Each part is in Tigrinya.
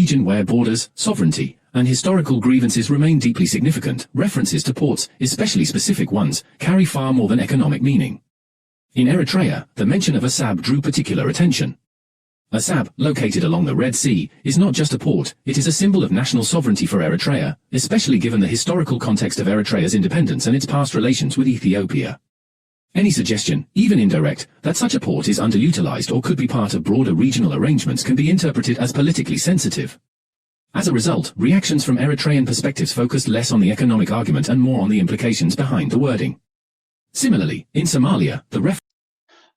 region where borders, sovereignty, and historical grievances remain deeply significant, references to ports, especially specific ones, carry far more than economic meaning. In Eritrea, the mention of Assab drew particular attention. Assab, located along the Red Sea, is not just a port, it is a symbol of national sovereignty for Eritrea, especially given the historical context of Eritrea's independence and its past relations with Ethiopia. Any suggestion, even indirect, that such a port is underutilized or could be part of broader regional arrangements can be interpreted as politically sensitive. As a result, reactions from Eritrean perspectives focused less on the economic argument and more on the implications behind the wording. Similarly, in Somalia, the ref-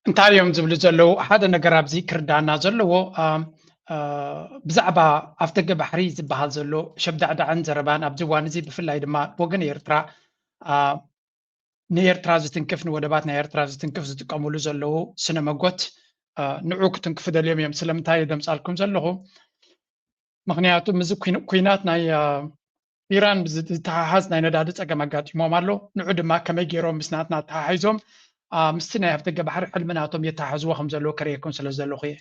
እንታይ እዮም ዝብሉ ዘለዉ? ሓደ ነገር ኣብዚ ክርዳና ዘለዎ ብዛዕባ ኣፍደገ ባሕሪ ዝበሃል ዘሎ ሸብዳዕዳዕን ዘረባን ኣብዚ እዋን እዚ ብፍላይ ድማ ብወገን ኤርትራ ንኤርትራ ዝትንክፍ ንወደባት ናይ ኤርትራ ዝትንክፍ ዝጥቀምሉ ዘለዉ ስነ መጎት ንዑ ክትንክፉ ደልዮም እዮም። ስለምንታይ ደምፃልኩም ዘለኹ? ምክንያቱ ምዚ ኩናት ናይ ኢራን ዝተሓሓዝ ናይ ነዳዲ ፀገም ኣጋጢሞም ኣሎ። ንዑ ድማ ከመይ ገይሮም ምስ ናትና ተሓሒዞም ምስቲ ናይ ኣፍደገ ባሕሪ ሕልሚ ናቶም የተሓሕዝዎ ከም ዘለዉ ከርእየኩም ስለ ዘለኹ እየ።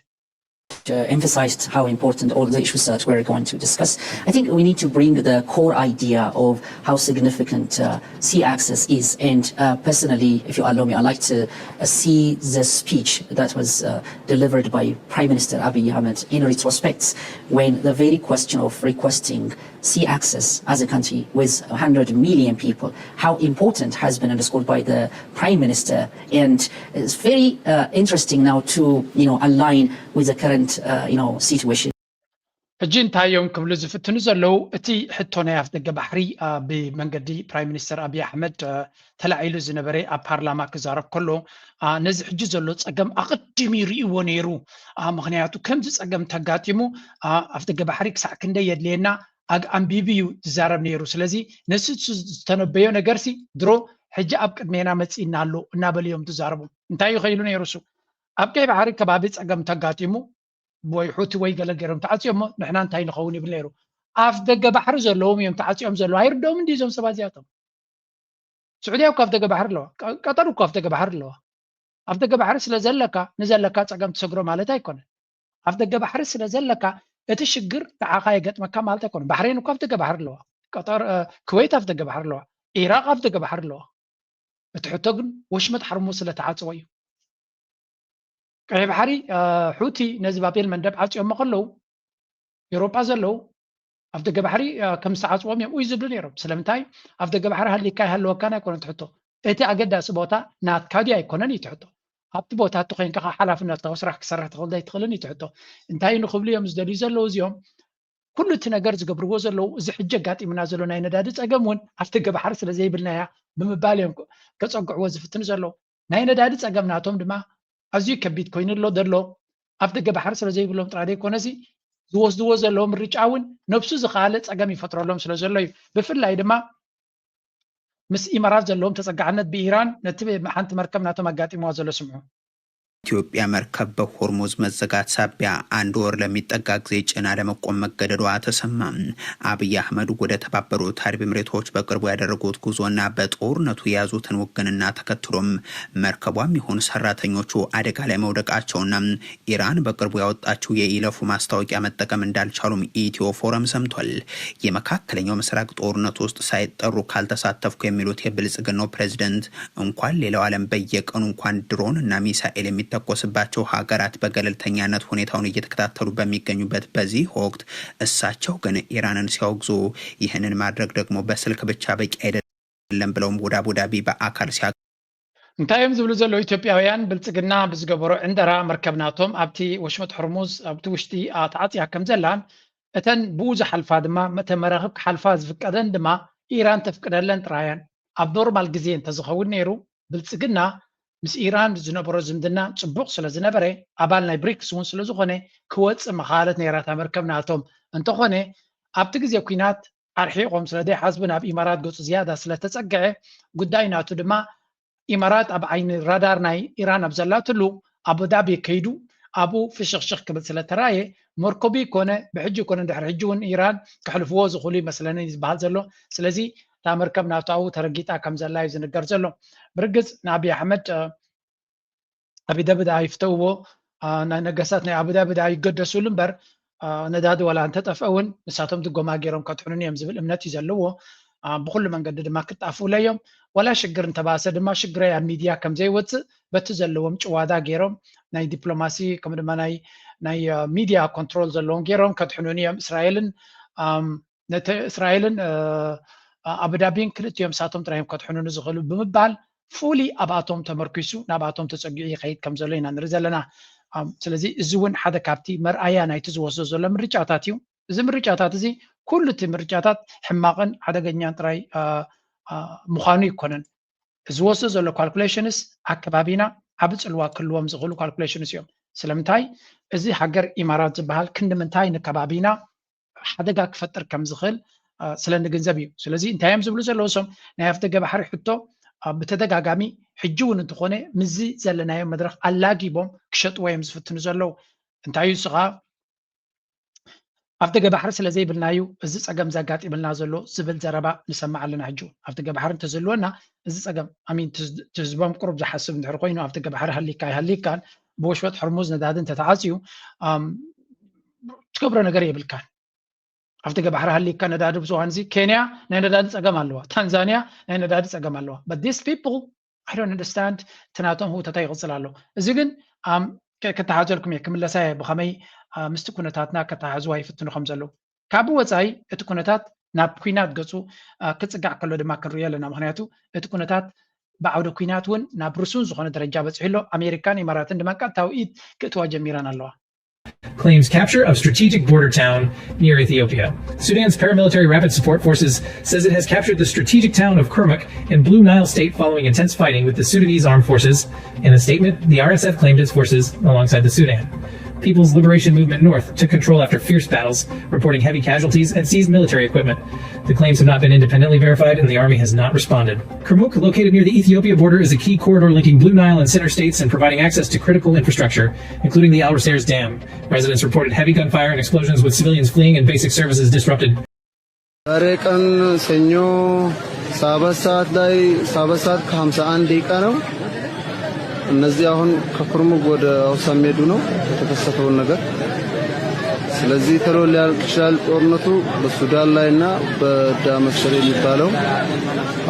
uh, emphasized how important all the issues that we're going to discuss. I think we need to bring the core idea of how significant uh, sea access is. And uh, personally, if you allow me, I'd like to uh, see the speech that was uh, delivered by Prime Minister Abiy Ahmed in retrospect, when the very question of requesting sea access as a country with one hundred million people, how important has been underscored by the Prime Minister. And it's very uh, interesting now to you know, align with the current uh, you know, situation. ሕጂ እንታይ እዮም ክብሉ ዝፍትኑ ዘለዉ? እቲ ሕቶ ናይ ኣፍደገ ባሕሪ ብመንገዲ ፕራይም ሚኒስተር ኣብይ ኣሕመድ ተላዒሉ ዝነበረ ኣብ ፓርላማ ክዛረብ ከሎ ነዚ ሕጂ ዘሎ ፀገም ኣቐዲሙ ይርእይዎ ነይሩ። ምክንያቱ ከምዚ ፀገም ተጋጢሙ ኣፍደገ ባሕሪ ክሳዕ ክንደይ የድልየና ኣንቢቡ እዩ ዝዛረብ ነይሩ። ስለዚ ነዚ ዝተነበዮ ነገርሲ ድሮ ሕጂ ኣብ ቅድሜና መፂእና ኣሎ እናበሉ እዮም ዝዛረቡ። እንታይ እዩ ከይሉ ነይሩ እሱ? ኣብ ቀይ ባሕሪ ከባቢ ፀገም ተጋጢሙ ወይ ሑቲ ወይ ገለ ገይሮም ተዓፅዮሞ ንሕና እንታይ ንኸውን ይብል ነይሩ። ኣፍ ደገ ባሕሪ ዘለዎም እዮም ተዓፅዮም ዘለዉ። ኣይርድኦም እንዲ እዞም ሰባት እዚኣቶም። ስዑድያ እኮ ኣፍ ደገ ባሕሪ ኣለዋ። ቀጠር እኮ ኣፍ ደገ ባሕሪ ኣለዋ። ኣፍ ደገ ባሕሪ ስለ ዘለካ ንዘለካ ፀገም ትሰግሮ ማለት ኣይኮነን። ኣፍ ደገ ባሕሪ ስለ ዘለካ እቲ ሽግር ንዓኻ የገጥመካ ማለት ኣይኮነን። ባሕሬን እኮ ኣፍ ደገ ባሕሪ ኣለዋ። ቀጠር ኩወይት ኣፍ ደገ ባሕሪ ኣለዋ። ኢራቅ ኣፍ ደገ ባሕሪ ኣለዋ። እቲ ሕቶ ግን ወሽመጥ ሓርሙዝ ስለ ተዓፅዎ እዩ። ቀይሕ ባሕሪ ሑቲ ነዚ ባቤል መንደብ ዓፅዮሞ ከለዉ ኤውሮጳ ዘለዉ ኣፍ ደገ ባሕሪ ከም ዝተዓፅዎም እዮም ኡይ ዝብሉ ነይሮም። ስለምንታይ ኣፍ ደገ ባሕሪ ሃሊካ ይሃለወካን ኣይኮነን ትሕቶ። እቲ ኣገዳሲ ቦታ ናትካ ድዩ ኣይኮነን እዩ ትሕቶ። ኣብቲ ቦታ እቲ ኮይንካ ከዓ ሓላፍነትካ ስራሕ ክሰርሕ ትኽእል ዶ ኣይትኽእልን እዩ ትሕቶ። እንታይ ንክብሉ እዮም ዝደልዩ ዘለዉ እዚኦም? ኩሉ እቲ ነገር ዝገብርዎ ዘለዉ እዚ ሕጂ ኣጋጢሙና ዘሎ ናይ ነዳዲ ፀገም እውን ኣፍ ደገ ባሕሪ ስለ ዘይብልናያ ብምባል እዮም ከፀግዕዎ ዝፍትኑ ዘለዉ። ናይ ነዳዲ ፀገም ናቶም ድማ ኣዝዩ ከቢድ ኮይኑ ኣሎ ዘሎ ኣፍ ደገ ባሕሪ ስለ ዘይብሎም ጥራይ ዘይኮነሲ ዝወስድዎ ዘለዉ ምርጫ እውን ነብሱ ዝኸኣለ ፀገም ይፈጥረሎም ስለ ዘሎ እዩ። ብፍላይ ድማ ምስ ኢማራት ዘለዎም ተፀጋዕነት ብኢራን ነቲ ሓንቲ መርከብ ናቶም ኣጋጢምዋ ዘሎ ስምዑ። ኢትዮጵያ መርከብ በሆርሙዝ መዘጋት ሳቢያ አንድ ወር ለሚጠጋ ጊዜ ጭና ለመቆም መገደዷ ተሰማ። አብይ አህመድ ወደ ተባበሩት አረብ ኤምሬቶች በቅርቡ ያደረጉት ጉዞና በጦርነቱ የያዙትን ውግንና ተከትሎም መርከቧም ይሁን ሰራተኞቹ አደጋ ላይ መውደቃቸውና ኢራን በቅርቡ ያወጣችው የይለፉ ማስታወቂያ መጠቀም እንዳልቻሉም ኢትዮ ፎረም ሰምቷል። የመካከለኛው ምስራቅ ጦርነት ውስጥ ሳይጠሩ ካልተሳተፍኩ የሚሉት የብልጽግናው ፕሬዝደንት እንኳን ሌላው ዓለም በየቀኑ እንኳን ድሮን እና ሚሳኤል የሚተኮስባቸው ሀገራት በገለልተኛነት ሁኔታውን እየተከታተሉ በሚገኙበት በዚህ ወቅት እሳቸው ግን ኢራንን ሲያወግዙ ይህንን ማድረግ ደግሞ በስልክ ብቻ በቂ አይደለም ብለውም ወደ አቡዳቢ በአካል ሲያ እንታይ እዮም ዝብሉ ዘለዉ ኢትዮጵያውያን? ብልጽግና ብዝገበሮ ዕንደራ መርከብ ናቶም ኣብቲ ወሽመጥ ሕርሙዝ ኣብቲ ውሽጢ ተዓፅያ ከም ዘላን እተን ብኡ ዝሓልፋ ድማ እተን መራኽብ ክሓልፋ ዝፍቀደን ድማ ኢራን ተፍቅደለን ጥራየን። ኣብ ኖርማል ግዜ እንተዝኸውን ነይሩ ብልጽግና ምስ ኢራን ዝነበሮ ዝምድና ጽቡቕ ስለ ዝነበረ ኣባል ናይ ብሪክስ እውን ስለ ዝኾነ ክወጽእ ምኻለት ነይራ እታ መርከብ ናቶም። እንተኾነ ኣብቲ ግዜ ኲናት ኣርሒቖም ስለ ዘይሓስቡ ናብ ኢማራት ገጹ ዝያዳ ስለ ተጸግዐ ጉዳይ ናቱ ድማ ኢማራት ኣብ ዓይኒ ራዳር ናይ ኢራን ኣብ ዘላትሉ ኣቡዳቢ ከይዱ ኣብኡ ፍሽኽሽኽ ክብል ስለ ተራእየ መርከቡ ይኮነ ብሕጂ ይኮነ ድሕሪ ሕጂ እውን ኢራን ክሕልፍዎ ዝኽእሉ ይመስለኒ ዝበሃል ዘሎ። ስለዚ እታ መርከብ ናብቲ ኣብኡ ተረጊጣ ከም ዘላ እዩ ዝንገር ዘሎ። ብርግፅ ንኣብይ ኣሕመድ ኣቢዳቢ ደኣ ይፍተውዎ፣ ናይ ነገስታት ናይ ኣቡዳቢ ደኣ ይገደሱሉ እምበር ነዳዲ ዋላ እንተጠፍአ እውን ንሳቶም ድጎማ ገይሮም ከድሕኑኒ እዮም ዝብል እምነት እዩ ዘለዎ። ብኩሉ መንገዲ ድማ ክጣፍኡለ እዮም። ዋላ ሽግር እንተባእሰ ድማ ሽግረይ ኣብ ሚድያ ከም ዘይወፅእ በቲ ዘለዎም ጭዋዳ ገይሮም ናይ ዲፕሎማሲ ከምኡ ድማ ናይ ሚድያ ኮንትሮል ዘለዎም ገይሮም ከድሕኑኒ እዮም። እስራኤልን ነቲ እስራኤልን ኣቡዳቢን ክልቲኦም ሳቶም ጥራዮም ከድሕኑኒ ዝኽእሉ ብምባል ፉሊ ኣብኣቶም ተመርኪሱ ናብኣቶም ተፀጊዑ ይኸይድ ከም ዘሎ ኢና ንርኢ ዘለና። ስለዚ እዚ እውን ሓደ ካብቲ መርኣያ ናይቲ ዝወስዶ ዘሎ ምርጫታት እዩ። እዚ ምርጫታት እዚ ኩሉ እቲ ምርጫታት ሕማቕን ሓደገኛን ጥራይ ምዃኑ ይኮነን። ዝወስዶ ዘሎ ካልኩሌሽንስ ኣከባቢና ዓብ ፅልዋ ክህልዎም ዝኽእሉ ካልኩሌሽንስ እዮም። ስለምንታይ እዚ ሃገር ኢማራት ዝበሃል ክንዲ ምንታይ ንከባቢና ሓደጋ ክፈጥር ከም ዝኽእል ስለ ንግንዘብ እዩ። ስለዚ እንታይ እዮም ዝብሉ ዘለዉ? እሶም ናይ ኣፍደገ ባሕሪ ሕቶ ብተደጋጋሚ ሕጂ እውን እንተኾነ ምስዚ ዘለናዮ መድረኽ ኣላጊቦም ክሸጥዎ እዮም ዝፍትኑ ዘለዉ። እንታይ እዩ ንሱ ከዓ ኣፍደገ ባሕሪ ስለ ዘይብልና እዩ እዚ ፀገም ዘጋጢምልና ዘሎ ዝብል ዘረባ ንሰምዕ ኣለና። ሕጂ እውን ኣፍደገ ባሕሪ እንተዝህልወና እዚ ፀገም ኣሚን ህዝቦም ቁሩብ ዝሓስብ እንድሕር ኮይኑ ኣፍደገ ባሕሪ ሃሊካ ኣይሃሊካን ብወሽወጥ ሕርሙዝ ነዳዲ እንተተዓፅዩ ትገብሮ ነገር የብልካን። ኣፍደገ ባሕሪ ሃሊካ ነዳዲ ብዙሃን እዚ ኬንያ ናይ ነዳዲ ፀገም ኣለዋ፣ ታንዛንያ ናይ ነዳዲ ፀገም ኣለዋ። But these people I don't understand እቲ ናቶም ህውተታ ይቕፅል ኣሎ። እዚ ግን ከተሓዘልኩም እየ ክምለሳ እየ ብኸመይ ምስቲ ኩነታትና ከተሓዝዋ ይፍትኑ ከም ዘለዉ። ካብ ወፃኢ እቲ ኩነታት ናብ ኩናት ገፁ ክፅጋዕ ከሎ ድማ ክንሪኦ ኣለና። ምክንያቱ እቲ ኩነታት ብዓውደ ኩናት እውን ናብ ርሱን ዝኾነ ደረጃ በፂሑ ኣሎ። ኣሜሪካን ኢማራትን ድማ ቀጥታዊ ኢድ ክእትዋ ጀሚረን ኣለዋ። claims capture of strategic border town near Ethiopia. Sudan's paramilitary Rapid Support Forces says it has captured the strategic town of Kurmuk in Blue Nile State following intense fighting with the Sudanese armed forces. In a statement, the R S F claimed its forces alongside the Sudan People's Liberation Movement North took control after fierce battles, reporting heavy casualties and seized military equipment. The claims have not been independently verified, and the army has not responded. Kurmuk, located near the Ethiopia border, is a key corridor linking Blue Nile and Center states and providing access to critical infrastructure, including the Al Reseir's dam. Residents reported heavy gunfire and explosions, with civilians fleeing and basic services disrupted. ዛሬ ቀን ሰኞ ሰባት ሰዓት ላይ ሰባት ሰዓት ከ51 ደቂቃ ነው። እነዚህ አሁን ከኩርሙግ ወደ አውሳ የሚሄዱ ነው የተከሰተውን ነገር። ስለዚህ ተሎ ሊያልቅ ይችላል ጦርነቱ በሱዳን ላይ እና በዳመሰሬ የሚባለው።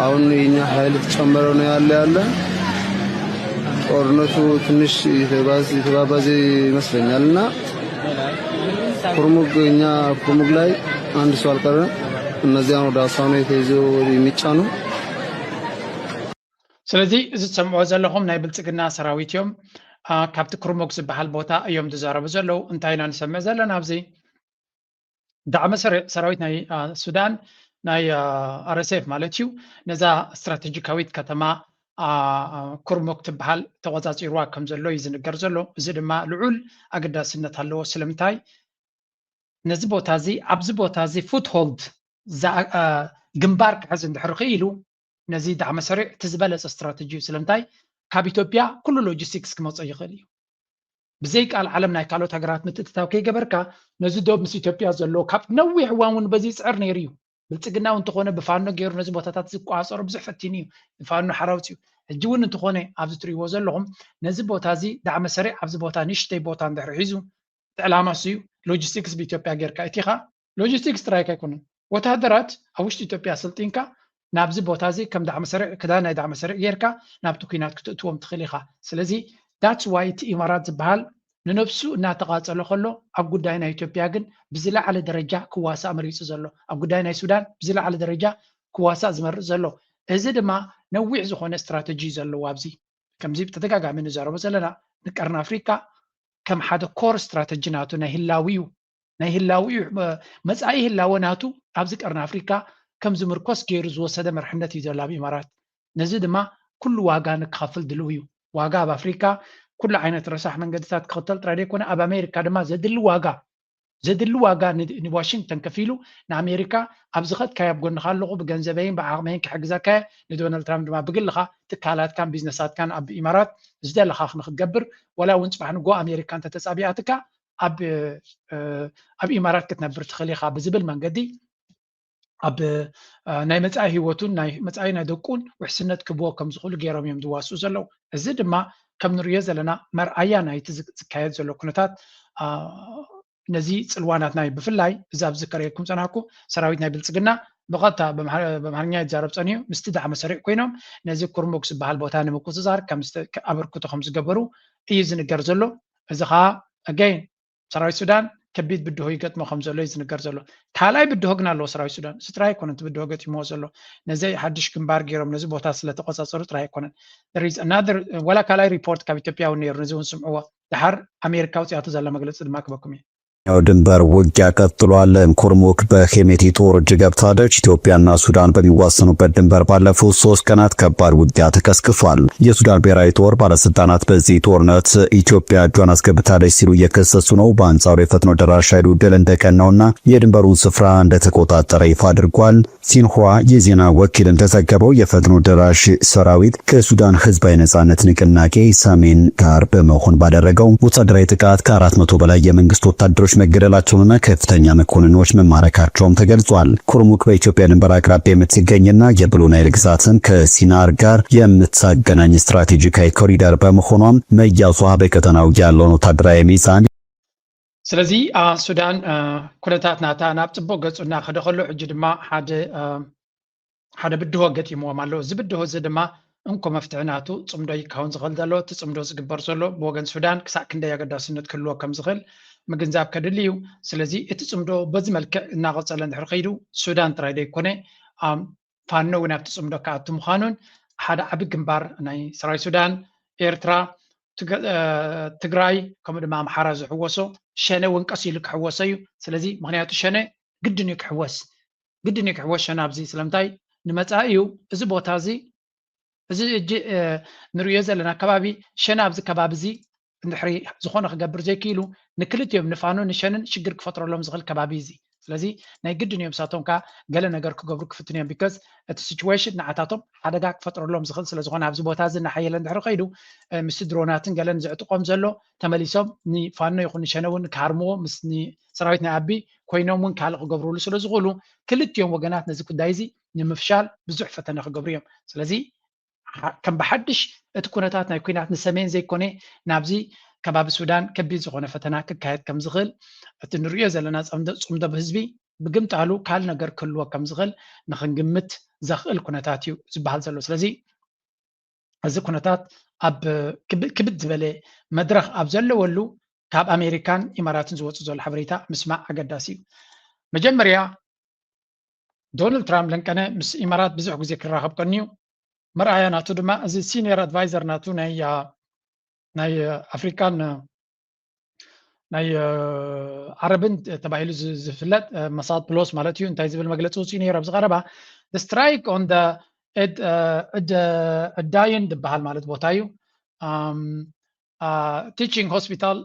አሁን የኛ ኃይል ተጨመረ ነው ያለ ያለ ጦርነቱ ትንሽ የተባባዘ ይመስለኛል እና ኩርሙግ እኛ ኩርሙግ ላይ አንድ ሰው አልቀረም። እነዚያን ወደ አሳኖ የተይዘው የሚጫኑ ስለዚ እዚ ትሰምዑ ዘለኹም ናይ ብልፅግና ሰራዊት እዮም። ካብቲ ክርሙግ ዝበሃል ቦታ እዮም ዝዛረቡ ዘለዉ። እንታይ ኢና ንሰምዕ ዘለና ኣብዚ? ዳዕመ ሰራዊት ናይ ሱዳን ናይ ኣርኤስኤፍ ማለት እዩ ነዛ ስትራቴጂካዊት ከተማ ኩርሙክ ትበሃል ተቆፃፂርዋ ከም ዘሎ እዩ ዝንገር ዘሎ። እዚ ድማ ልዑል ኣገዳስነት ኣለዎ። ስለምንታይ ነዚ ቦታ እዚ ኣብዚ ቦታ እዚ ፉትሆልድ ግንባር ክሕዝ እንድሕር ክኢሉ ነዚ ዳዕመ ሰሪዕ እቲ ዝበለፀ ስትራተጂ እዩ። ስለምንታይ ካብ ኢትዮጵያ ኩሉ ሎጂስቲክስ ክመፀ ይኽእል እዩ። ብዘይ ቃል ዓለም ናይ ካልኦት ሃገራት ምትእትታው ከይገበርካ ነዚ ዶብ ምስ ኢትዮጵያ ዘለዎ ካብ ነዊሕ እዋን እውን በዚ ይፅዕር ነይሩ እዩ። ብልፅግና እውን እንተኾነ ብፋኖ ገይሩ ነዚ ቦታታት ዝቋፀሩ ብዙሕ ፈቲኑ እዩ። ብፋኖ ሓራ ውፅኡ ሕጂ እውን እንተኾነ ኣብዚ ትሪእዎ ዘለኹም ነዚ ቦታ እዚ ዳዕመ ሰሪዕ ኣብዚ ቦታ ንእሽተይ ቦታ እንድሕር ሒዙ እቲ ዕላማ እሱ እዩ። ሎጂስቲክስ ብኢትዮጵያ ጌርካ እቲ ኻ ሎጂስቲክስ ጥራይ ኣይኮነን። ወታደራት ኣብ ውሽጢ ኢትዮጵያ ኣሰልጢንካ ናብዚ ቦታ እዚ ከም ዳዕመ ሰሪዕ ክዳን ናይ ዳዕመ ሰሪዕ ጌርካ ናብቲ ኲናት ክትእትዎም ትኽእል ኢኻ። ስለዚ that's why እቲ ኢማራት ዝበሃል ንነብሱ እናተቓፀሎ ከሎ ኣብ ጉዳይ ናይ ኢትዮጵያ ግን ብዝለዓለ ደረጃ ክዋሳእ መሪፁ ዘሎ፣ ኣብ ጉዳይ ናይ ሱዳን ብዝለዓለ ደረጃ ክዋሳእ ዝመርፅ ዘሎ። እዚ ድማ ነዊሕ ዝኾነ ስትራተጂ እዩ ዘለዎ ኣብዚ ከምዚ ብተደጋጋሚ ንዛረቦ ዘለና ንቀርኒ ኣፍሪካ ከም ሓደ ኮር ስትራተጂ ናቱ ናይ ህላዊኡ ናይ ህላዊኡ መፃኢ ህላወ ናቱ ኣብዚ ቀርኒ ኣፍሪካ ከም ዝምርኮስ ገይሩ ዝወሰደ መርሕነት እዩ ዘሎ ኣብ ኢማራት። ነዚ ድማ ኩሉ ዋጋ ንክኸፍል ድልው እዩ። ዋጋ ኣብ ኣፍሪካ ኩሉ ዓይነት ረሳሕ መንገድታት ክኽተል ጥራይ ዘይኮነ ኣብ ኣሜሪካ ድማ ዘድሊ ዋጋ ዘድሊ ዋጋ ንዋሽንግተን ከፊሉ ንኣሜሪካ ኣብ ዝኸድካዮ ኣብ ጎንኻ ኣለኹ ብገንዘበይን ብዓቕመይን ክሕግዘካየ ንዶናልድ ትራምፕ ድማ ብግልኻ ትካላትካን ቢዝነሳትካን ኣብ ኢማራት ዝደለኻ ንክትገብር ወላ እውን ፅባሕ ንጎ ኣሜሪካ እንተተፃቢኣትካ ኣብ ኢማራት ክትነብር ትኽእል ኢኻ ብዝብል መንገዲ ኣብ ናይ መፃኢ ህይወቱን ናይ መፃኢ ናይ ደቁን ውሕስነት ክህብዎ ከም ዝኽእሉ ገይሮም እዮም ዝዋስኡ ዘለዉ። እዚ ድማ ከም ንሪኦ ዘለና መርኣያ ናይቲ ዝካየድ ዘሎ ኩነታት ነዚ ጽልዋ ናትናይ ብፍላይ እዚ ኣብ ዝከረየኩም ጸናሕኩ ሰራዊት ናይ ብልጽግና ብቐጥታ ብኣምሓርኛ ይዛረብ ጸኒሑ ምስቲ ዳዕመ ሰሪዕ ኮይኖም ነዚ ኩርሙክ ዝበሃል ቦታ ንምቁጽጻር ኣበርክቶ ከም ዝገበሩ እዩ ዝንገር ዘሎ። እዚ ከዓ ኣገይን ሰራዊት ሱዳን ከቢድ ብድሆ ይገጥሞ ከም ዘሎ እዩ ዝንገር ዘሎ። ካልኣይ ብድሆ ግን ኣለዎ ሰራዊት ሱዳን። ስጥራይ ኣይኮነን እቲ ብድሆ ገጢምዎ ዘሎ። ነዚ ሓድሽ ግንባር ገይሮም ነዚ ቦታ ስለተቆጻጸሩ ጥራይ ኣይኮነን። ወላ ካልኣይ ሪፖርት ካብ ኢትዮጵያ እውን ነይሩ፣ ነዚ እውን ስምዕዎ። ድሓር ኣሜሪካ ውፅያቱ ዘላ መግለፂ ድማ ክበኩም እዩ። ያው ድንበር ውጊያ ቀጥሏል። ኩርሙክ በሄሜቲ ጦር እጅ ገብታለች። ኢትዮጵያና ሱዳን በሚዋሰኑበት ድንበር ባለፉት ሶስት ቀናት ከባድ ውጊያ ተቀስቅሷል። የሱዳን ብሔራዊ ጦር ባለስልጣናት በዚህ ጦርነት ኢትዮጵያ እጇን አስገብታለች ሲሉ እየከሰሱ ነው። በአንጻሩ የፈጥኖ ደራሽ ኃይሉ ድል እንደቀናውና የድንበሩን ስፍራ እንደተቆጣጠረ ይፋ አድርጓል። ሲንሁዋ የዜና ወኪል እንደዘገበው የፈጥኖ ደራሽ ሰራዊት ከሱዳን ህዝባዊ ነጻነት ንቅናቄ ሰሜን ጋር በመሆን ባደረገው ወታደራዊ ጥቃት ከአራት መቶ በላይ የመንግስት ወታደሮች መገደላቸውንና ከፍተኛ መኮንኖች መማረካቸውም ተገልጿል። ኩርሙክ በኢትዮጵያ ድንበር አቅራቢያ የምትገኝና የብሉ ናይል ግዛትን ከሲናር ጋር የምታገናኝ ስትራቴጂካዊ ኮሪደር በመሆኗም መያዟ በቀጠናው ያለውን ወታደራዊ ሚዛን ስለዚ ሱዳን ኩነታት ናታ ናብ ፅቡቅ ገፁ እናኸደ ከሎ ሕጂ ድማ ሓደ ሓደ ብድሆ ገጢምዎም ኣሎ። እዚ ብድሆ እዚ ድማ እንኮ መፍትሒ ናቱ ፅምዶ ይካውን ዝኽእል ዘሎ። እቲ ፅምዶ ዝግበር ዘሎ ብወገን ሱዳን ክሳዕ ክንደይ ኣገዳስነት ክህልዎ ከም ዝኽእል ምግንዛብ ከድሊ እዩ። ስለዚ እቲ ፅምዶ በዚ መልክዕ እናቐፀለ እንድሕር ከይዱ ሱዳን ጥራይ ዘይኮነ ፋኖ እውን ኣብቲ ፅምዶ ክኣቱ ምዃኑን ሓደ ዓቢ ግንባር ናይ ሰራዊት ሱዳን፣ ኤርትራ፣ ትግራይ ከምኡ ድማ ኣምሓራ ዝሕወሶ ሸነ እውን ቀስ ኢሉ ክሕወሶ እዩ። ስለዚ ምክንያቱ ሸነ ግድን እዩ ክሕወስ ግድን እዩ ክሕወስ ሸነ ኣብዚ ስለምንታይ ንመፃኢ እዩ እዚ ቦታ እዚ እዚ እጂ ንርእዮ ዘለና ከባቢ ሸነ ኣብዚ ከባቢ እዚ እንድሕሪ ዝኾነ ክገብር ዘይክኢሉ ንክልቲኦም ንፋኖ ንሸንን ሽግር ክፈጥረሎም ዝኽእል ከባቢ እዚ ስለዚ ናይ ግድን እዮም ሳቶም ከዓ ገለ ነገር ክገብሩ ክፍትን እዮም because እቲ situation ንዓታቶም ሓደጋ ክፈጥረሎም ዝኽእል ስለዝኾነ ኣብዚ ቦታ እዚ እናሓየለ እንድሕሪ ከይዱ ምስ ድሮናትን ገለን ዘዕጥቆም ዘሎ ተመሊሶም ንፋኖ ይኹን ንሸነ እውን ክሃርምዎ ምስ ሰራዊት ናይ ኣቢ ኮይኖም እውን ካልእ ክገብርሉ ስለዝኽእሉ ክልቲኦም ወገናት ነዚ ጉዳይ እዚ ንምፍሻል ብዙሕ ፈተነ ክገብሩ እዮም ስለዚ ከም ብሓድሽ እቲ ኩነታት ናይ ኩናት ንሰሜን ዘይኮነ ናብዚ ከባቢ ሱዳን ከቢድ ዝኾነ ፈተና ክካየድ ከም ዝኽእል እቲ ንርእዮ ዘለና ፅምዶ ብህዝቢ ብግምጣሉ ካል ነገር ክህልዎ ከም ዝኽእል ንክንግምት ዘኽእል ኩነታት እዩ ዝበሃል ዘሎ ስለዚ እዚ ኩነታት ኣብ ክብድ ዝበለ መድረኽ ኣብ ዘለወሉ ካብ ኣሜሪካን ኢማራትን ዝወፁ ዘሎ ሓበሬታ ምስማዕ ኣገዳሲ እዩ መጀመርያ ዶናልድ ትራምፕ ለንቀነ ምስ ኢማራት ብዙሕ ግዜ ክራኸብ ቀንዩ መርኣያ ናቱ ድማ እዚ ሲኒየር ኣድቫይዘር ናቱ ናይ ናይ ኣፍሪካን ናይ ዓረብን ተባሂሉ ዝፍለጥ መሳድ ፕሎስ ማለት እዩ እንታይ ዝብል መግለፂ ውፅኡ ነይሩ ኣብዚ ቀረባ strike on the እዳይን ዝበሃል ማለት ቦታ እዩ teaching hospital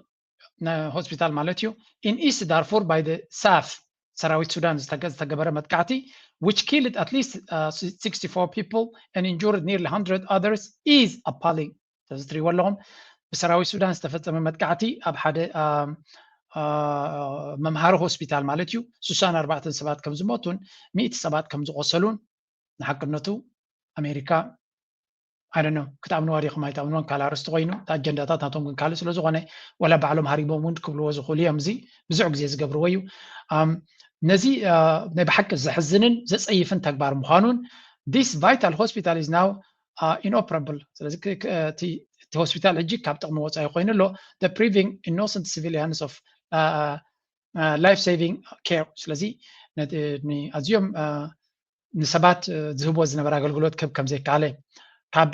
hospital ማለት እዩ in East Darfur by the SAF ሰራዊት ሱዳን ዝተገበረ መጥቃዕቲ which killed at least sixty-four people and injured nearly one hundred others is appalling እዚ ትሪእዎ ኣለኹም ብሰራዊት ሱዳን ዝተፈፀመ መጥቃዕቲ ኣብ ሓደ መምሃሪ ሆስፒታል ማለት እዩ ስሳን ኣርባዕተን ሰባት ከም ዝሞቱን ሚእቲ ሰባት ከም ዝቆሰሉን ንሓቅነቱ ኣሜሪካ ኣይደኖ ክትኣምንዋ ዲኹም ኣይትኣምንዋን ካልእ ኣርስቲ ኮይኑ እቲ ኣጀንዳታት ናቶም ግን ካልእ ስለ ዝኾነ ወላ ባዕሎም ሃሪቦም እውን ክብልዎ ዝኽእሉ እዮም እዚ ብዙሕ ግዜ ዝገብርዎ እዩ ነዚ ናይ ብሓቂ ዘሕዝንን ዘፀይፍን ተግባር ምዃኑን this vital hospital is now inoperable ስለዚ እቲ ሆስፒታል ሕጂ ካብ ጥቕሚ ወፃኢ ኮይኑ ኣሎ preventing innocent civilians of life saving care ስለዚ ኣዝዮም ንሰባት ዝህቦ ዝነበረ ኣገልግሎት ክህብ ከም ዘይከኣለ ካብ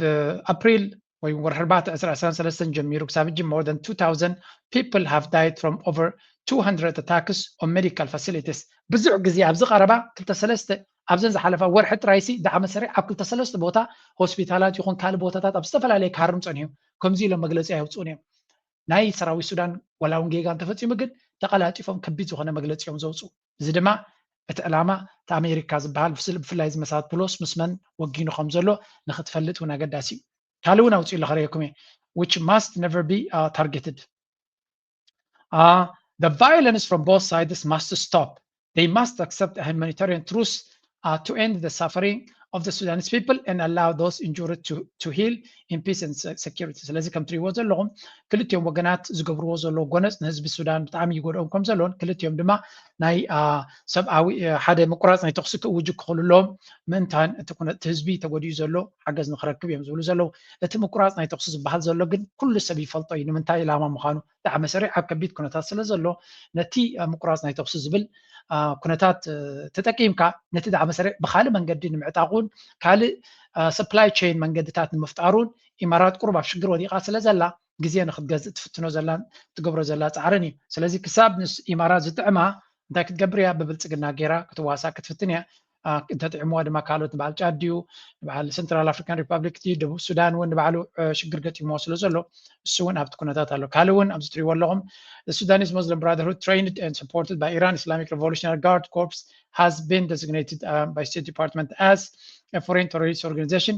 ኣፕሪል ወይ ወርሒ ኣርባዕተ ዕስራ ዕስራን ሰለስተን ጀሚሩ ክሳብ ሕጂ more than two thousand people have died from over two hundred attacks on medical facilities ብዙሕ ግዜ ኣብዚ ቀረባ ክልተ ሰለስተ ኣብዘን ዝሓለፋ ወርሒ ጥራይሲ ዳዕመ ሰሪዕ ኣብ ክልተ ሰለስተ ቦታ ሆስፒታላት ይኹን ካልእ ቦታታት ኣብ ዝተፈላለየ ክሃርም ፀኒሑ ከምዚ ኢሎም መግለፂ ኣየውፅኡን እዮም ናይ ሰራዊት ሱዳን ዋላ እውን ጌጋ እንተፈፂሙ ግን ተቐላጢፎም ከቢድ ዝኾነ መግለፂ እዮም ዘውፅኡ እዚ ድማ እቲ ዕላማ እቲ ኣሜሪካ ዝበሃል ብፍላይ እዚ መሳት ፕሎስ ምስ መን ወጊኑ ከም ዘሎ ንክትፈልጥ እውን ኣገዳሲ እዩ ካልእ እውን ኣውፅኡ ለኸረየኩም እየ which must never be uh, targeted uh, the violence from both sides must stop they must accept a humanitarian truce uh, to end the suffering of the Sudanese people and allow those injured to, to heal in peace and security። ስለዚ ከም ትሪእዎ ዘለኹም ክልቲኦም ወገናት ዝገብርዎ ዘለዉ ጎነፅ ንህዝቢ ሱዳን ብጣዕሚ ይጎድኦም ከም ዘለዎን ክልቲኦም ድማ ናይ ሰብኣዊ ሓደ ምቁራፅ ናይ ተኽሲ ክእውጁ ክኽእሉ ኣለዎም ምእንታን እቲ ህዝቢ ተጎዲኡ ዘሎ ሓገዝ ንክረክብ እዮም ዝብሉ ዘለዉ። እቲ ምቁራፅ ናይ ተኽሲ ዝበሃል ዘሎ ግን ኩሉ ሰብ ይፈልጦ እዩ ንምንታይ ዕላማ ምዃኑ። ዳዕመ ሰሪዕ ኣብ ከቢድ ኩነታት ስለ ዘሎ ነቲ ምቁራፅ ናይ ተኽሲ ዝብል ኩነታት ተጠቂምካ ነቲ ዳዕመ ሰሪዕ ብካልእ መንገዲ ንምዕጣቑን ካልእ supply chain መንገድታት ንምፍጣሩን ኢማራት ቁሩብ ኣብ ሽግር ወዲቓ ስለ ዘላ ግዜ ንክትገዝእ ትፍትኖ ዘላን ትገብሮ ዘላ ፃዕርን እዩ። ስለዚ ክሳብ ንስ ኢማራት ዝጥዕማ እንታይ ክትገብር እያ? ብብልፅግና ገይራ ክትዋሳ ክትፍትን እያ። እንተጥዕምዋ ድማ ካልኦት ንበዓል ጫድ ድዩ ንበዓል ሰንትራል ኣፍሪካን ሪፓብሊክ ድዩ ደቡብ ሱዳን እውን ንባዕሉ ሽግር ገጢምዎ ስለ ዘሎ እሱ እውን ኣብቲ ኩነታት ኣሎ። ካልእ እውን ኣብዚ ትሪእዎ ኣለኹም Sudanese Muslim Brotherhood trained and supported by Iran Islamic Revolutionary Guard Corps has been designated uh, by State Department as a foreign terrorist organization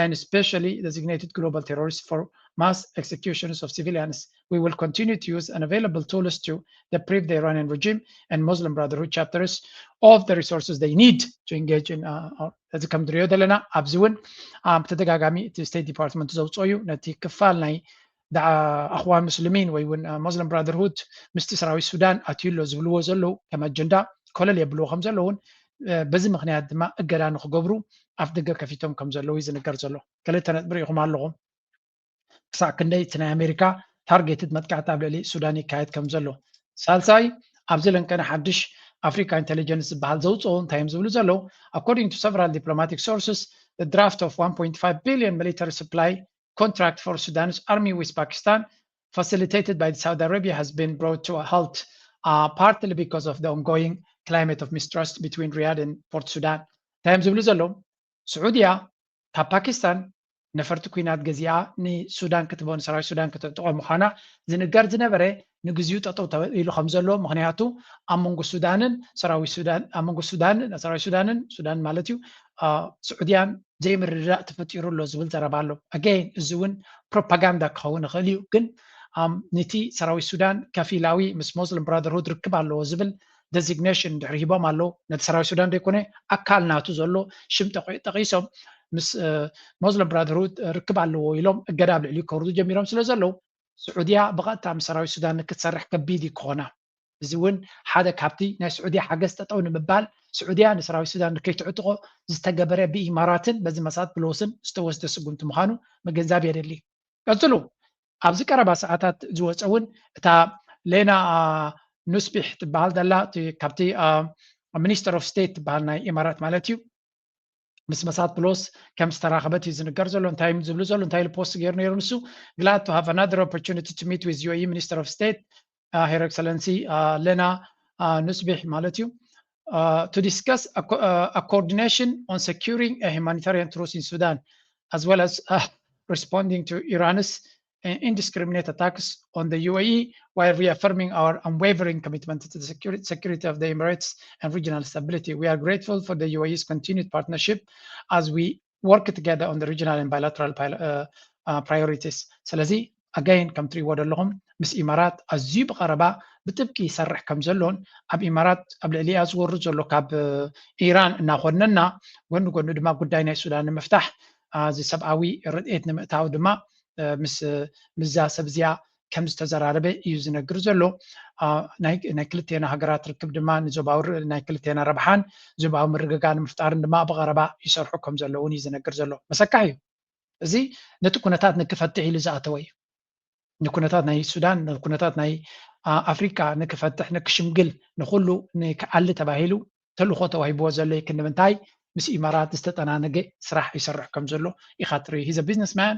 and especially designated global terrorists for mass executions of civilians. We will continue to use unavailable tools to deprive the Iranian regime and Muslim Brotherhood chapters of the resources they need to engage in uh, እዚ ከም ንሪኦ ዘለና ኣብዚ እውን ብተደጋጋሚ እቲ ስቴት ዲፓርትመንት ዘውፅኦ እዩ። ነቲ ክፋል ናይ ኣኽዋን ሙስሊሚን ወይ እውን ሙስሊም ብራደርሁድ ምስቲ ሰራዊት ሱዳን ኣትዩ ኣሎ ዝብልዎ ዘለዉ ከም ኣጀንዳ ኮለል የብልዎ ከም ዘለዉ እውን በዚ ምክንያት ድማ እገዳ ንክገብሩ ኣፍ ደገ ከፊቶም ከም ዘለዉ እዩ ዝንገር ዘሎ። ክልተ ነጥቢ ርኢኹም ኣለኹም። ክሳዕ ክንደይ እቲ ናይ ኣሜሪካ ታርጌትድ መጥቃዕቲ ኣብ ልዕሊ ሱዳን ይካየድ ከም ዘሎ። ሳልሳይ ኣብዚ ለንቀነ ሓድሽ ኣፍሪካ ኢንቴሊጀንስ ዝበሃል ዘውፅኦ እንታይ እዮም ዝብሉ ዘለዉ? According to several diplomatic sources, the draft of one point five billion military supply contract for Sudan's army with Pakistan, facilitated by Saudi Arabia, has been brought to a halt, uh, partly because of the ongoing climate of mistrust between Riyadh and Port Sudan. እንታይ እዮም ዝብሉ ዘለዉ? ስዑድያ ካብ ፓኪስታን ነፈርቲ ኩናት ገዚኣ ንሱዳን ክትቦ ንሰራዊት ሱዳን ክትዕጥቆ ምዃና ዝንገር ዝነበረ ንግዚኡ ጠጠው ኢሉ ከም ዘሎ ምክንያቱ ኣብ መንጎ ሱዳንን ሰራዊት ሱዳን ኣብ መንጎ ሱዳን ሰራዊት ሱዳንን ሱዳን ማለት እዩ ስዑድያን ዘይምርድዳእ ተፈጢሩ ኣሎ ዝብል ዘረባ ኣሎ። ኣገይን እዚ እውን ፕሮፓጋንዳ ክኸውን ይኽእል እዩ፣ ግን ነቲ ሰራዊት ሱዳን ከፊላዊ ምስ ሞስሊም ብራደርሁድ ርክብ ኣለዎ ዝብል ደዚግኔሽን ድሕሪ ሂቦም ኣለዉ። ነቲ ሰራዊት ሱዳን ዘይኮነ ኣካል ናቱ ዘሎ ሽም ጠቒሶም ምስ ሞስሊም ብራደርሁድ ርክብ ኣለዎ ኢሎም እገዳ ኣብ ልዕሊኡ ከውርዱ ጀሚሮም ስለ ዘለዉ ስዑድያ ብቐጥታ ምስ ሰራዊት ሱዳን ክትሰርሕ ከቢድ እዩ ክኾና። እዚ እውን ሓደ ካብቲ ናይ ስዑድያ ሓገዝ ጠጠው ንምባል ስዑድያ ንሰራዊት ሱዳን ንከይትዕጥቆ ዝተገበረ ብኢማራትን በዚ መሳት ብሎስን ዝተወስደ ስጉምቲ ምዃኑ ምግንዛብ የድሊ። ቀፅሉ ኣብዚ ቀረባ ሰዓታት ዝወፀ እውን እታ ሌና ኑስቢሕ ትበሃል ዘላ ካብቲ ሚኒስተር ኦፍ ስቴት ትበሃል ናይ ኢማራት ማለት እዩ ምስ መሳት ፕሎስ ከም ዝተራኸበት እዩ ዝንገር ዘሎ። እንታይ ዝብሉ ዘሎ እንታይ ኢሉ ፖስት ገይሩ ነይሩ ንሱ glad to have another opportunity to meet with UAE Minister of State uh, Her Excellency uh, Lena uh, Nusbih ማለት እዩ uh, to discuss a, co- uh, a coordination on securing a humanitarian truce in Sudan as well as uh, responding to Iran's uh, indiscriminate attacks on the U A E while reaffirming our unwavering commitment to the security, security of the Emirates and regional stability. We are grateful for the U A E's continued partnership as we work together on the regional and bilateral uh, uh, priorities. ስለዚ ኣጋይን ከም ትሪእዎ ዘለኹም ምስ ኢማራት ኣዝዩ ብቐረባ ብጥብቂ ይሰርሕ ከም ዘሎን ኣብ ኢማራት ኣብ ልዕሊኣ ዝወርድ ዘሎ ካብ ኢራን እናኾነና ጎኒ ጎኒ ድማ ጉዳይ ናይ ሱዳን ንምፍታሕ እዚ ሰብኣዊ ረድኤት ንምእታው ድማ ምስ ምዛ ሰብ እዚኣ ከም ዝተዘራረበ እዩ ዝነግር ዘሎ። ናይ ክልቴና ሃገራት ርክብ ድማ ንዞባዊ ናይ ክልቴና ረብሓን ዞባዊ ምርግጋእ ንምፍጣርን ድማ ብቐረባ ይሰርሑ ከም ዘለውን እዩ ዝነግር ዘሎ። መሰካሕ እዩ። እዚ ነቲ ኩነታት ንክፈትሕ ኢሉ ዝኣተወ እዩ። ንኩነታት ናይ ሱዳን ንኩነታት ናይ ኣፍሪካ ንክፈትሕ ንክሽምግል ንኩሉ ንክኣሊ ተባሂሉ ተልእኾ ተዋሂብዎ ዘሎ እዩ። ክንዲ ምንታይ ምስ ኢማራት ዝተጠናነገ ስራሕ ይሰርሕ ከም ዘሎ ኢኻ ትርኢ። ሂዘ ቢዝነስ ማን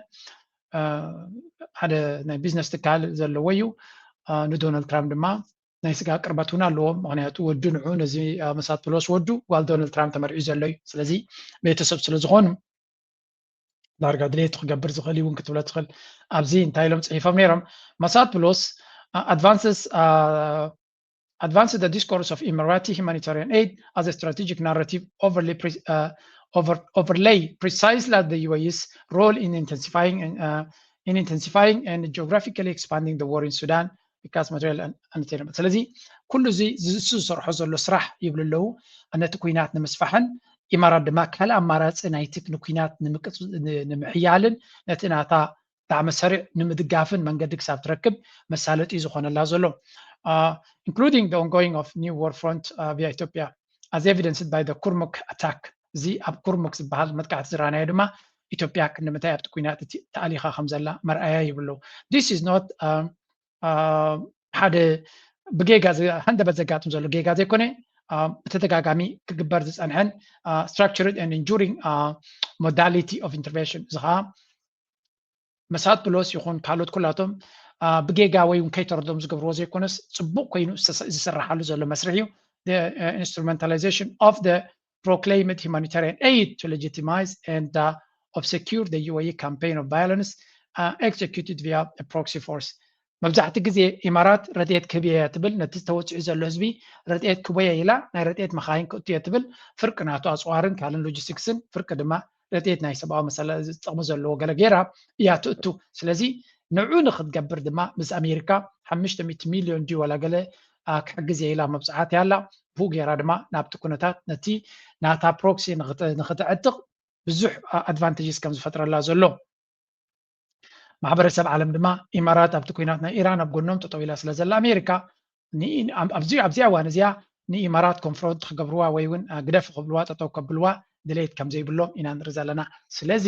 ሓደ ናይ ቢዝነስ ትካል ዘለዎ እዩ። ንዶናልድ ትራምፕ ድማ ናይ ስጋ ቅርበት እውን ኣለዎ። ምክንያቱ ወዱ ንዑ ነዚ መሳት ፕሎስ ወዱ ጓል ዶናልድ ትራምፕ ተመርዒ ዘሎ እዩ። ስለዚ ቤተሰብ ስለ ዝኾኑ ዳርጋ ድሌቱ ክገብር ዝኽእል እውን ክትብሎ ትኽእል። ኣብዚ እንታይ ኢሎም ፅሒፎም ነይሮም? መሳት ፕሎስ advances advanced the discourse of Emirati humanitarian aid as a strategic narrative overlay, pre, uh, over, overlay precisely as the U A E's role in intensifying uh, in intensifying and geographically expanding the war in Sudan because material unobtainable. ስለዚ ኩሉ እዚ እሱ ዝሰርሖ ዘሎ ስራሕ ይብሉ ኣለዉ። ነቲ ኩናት ንምስፋሕን ኢማራት ድማ ካልእ ኣማራፂ ናይቲ ንኩናት ንምቅፅ- ን- ንምሕያልን ነቲ ናታ ዳዕመ ሰሪዕ ንምድጋፍን መንገዲ ክሳብ ትረክብ መሳለጢ ዝኾነላ ዘሎ። Uh, including the ongoing of new war front uh, via Ethiopia as evidenced by the Kurmuk attack. እዚ ኣብ ኩርሙክ ዝበሃል መጥቃዕቲ ዝረኣናዮ ድማ ኢትዮጵያ ክንድምንታይ ኣብቲ ኩናት እቲ ተኣሊኻ ከም ዘላ መርኣያ ይብሉ። This is not ሓደ ብጌጋ ሃንደበት ዘጋጥም ዘሎ ጌጋ ዘይኮነ ብተደጋጋሚ ክግበር ዝፀንሐን structured and enduring modality of intervention እዚ ከዓ መሳጥብሎስ ይኹን ካልኦት ኩላቶም ብጌጋ ወይ እውን ከይተረዶም ዝገብርዎ ዘይኮነስ ፅቡቅ ኮይኑ ዝስራሓሉ ዘሎ መስርሕ እዩ። Instrumentalization of the proclaimed humanitarian aid to legitimize and obscure the U A E campaign of violence executed via a proxy force. መብዛሕቲ ግዜ ኢማራት ረድኤት ክህብየ ትብል ነቲ ተወፂዑ ዘሎ ህዝቢ ረድኤት ክበየ ኢላ ናይ ረድኤት መኻይን ክእቱ እየ ትብል ፍርቂ ናቱ ኣፅዋርን ካልእን ሎጂስቲክስን ፍርቂ ድማ ረድኤት ናይ ሰብኣዊ መሰል ዝጠቕሙ ዘለዎ ገለ ገይራ እያ ትእቱ። ስለዚ ንዑ ንክትገብር ድማ ምስ ኣሜሪካ ሓሙሽተ ሚእቲ ሚልዮን ድዩ ዋላ ገለ ክሕግዝ እየ ኢላ መብፅዓት ያላ ብኡ ገይራ ድማ ናብቲ ኩነታት ነቲ ናታ ፕሮክሲ ንክትዕጥቕ ብዙሕ ኣድቫንቴጅስ ከም ዝፈጥረላ ዘሎ ማሕበረሰብ ዓለም ድማ ኢማራት ኣብቲ ኩናት ናይ ኢራን ኣብ ጎኖም ጠጠው ኢላ ስለ ዘላ ኣሜሪካ ኣብዚ እዋን እዚኣ ንኢማራት ኮንፍሮንት ክገብርዋ ወይ እውን ግደፍ ክብልዋ ጠጠው ከብልዋ ድሌት ከም ዘይብሎም ኢና ንርኢ ዘለና። ስለዚ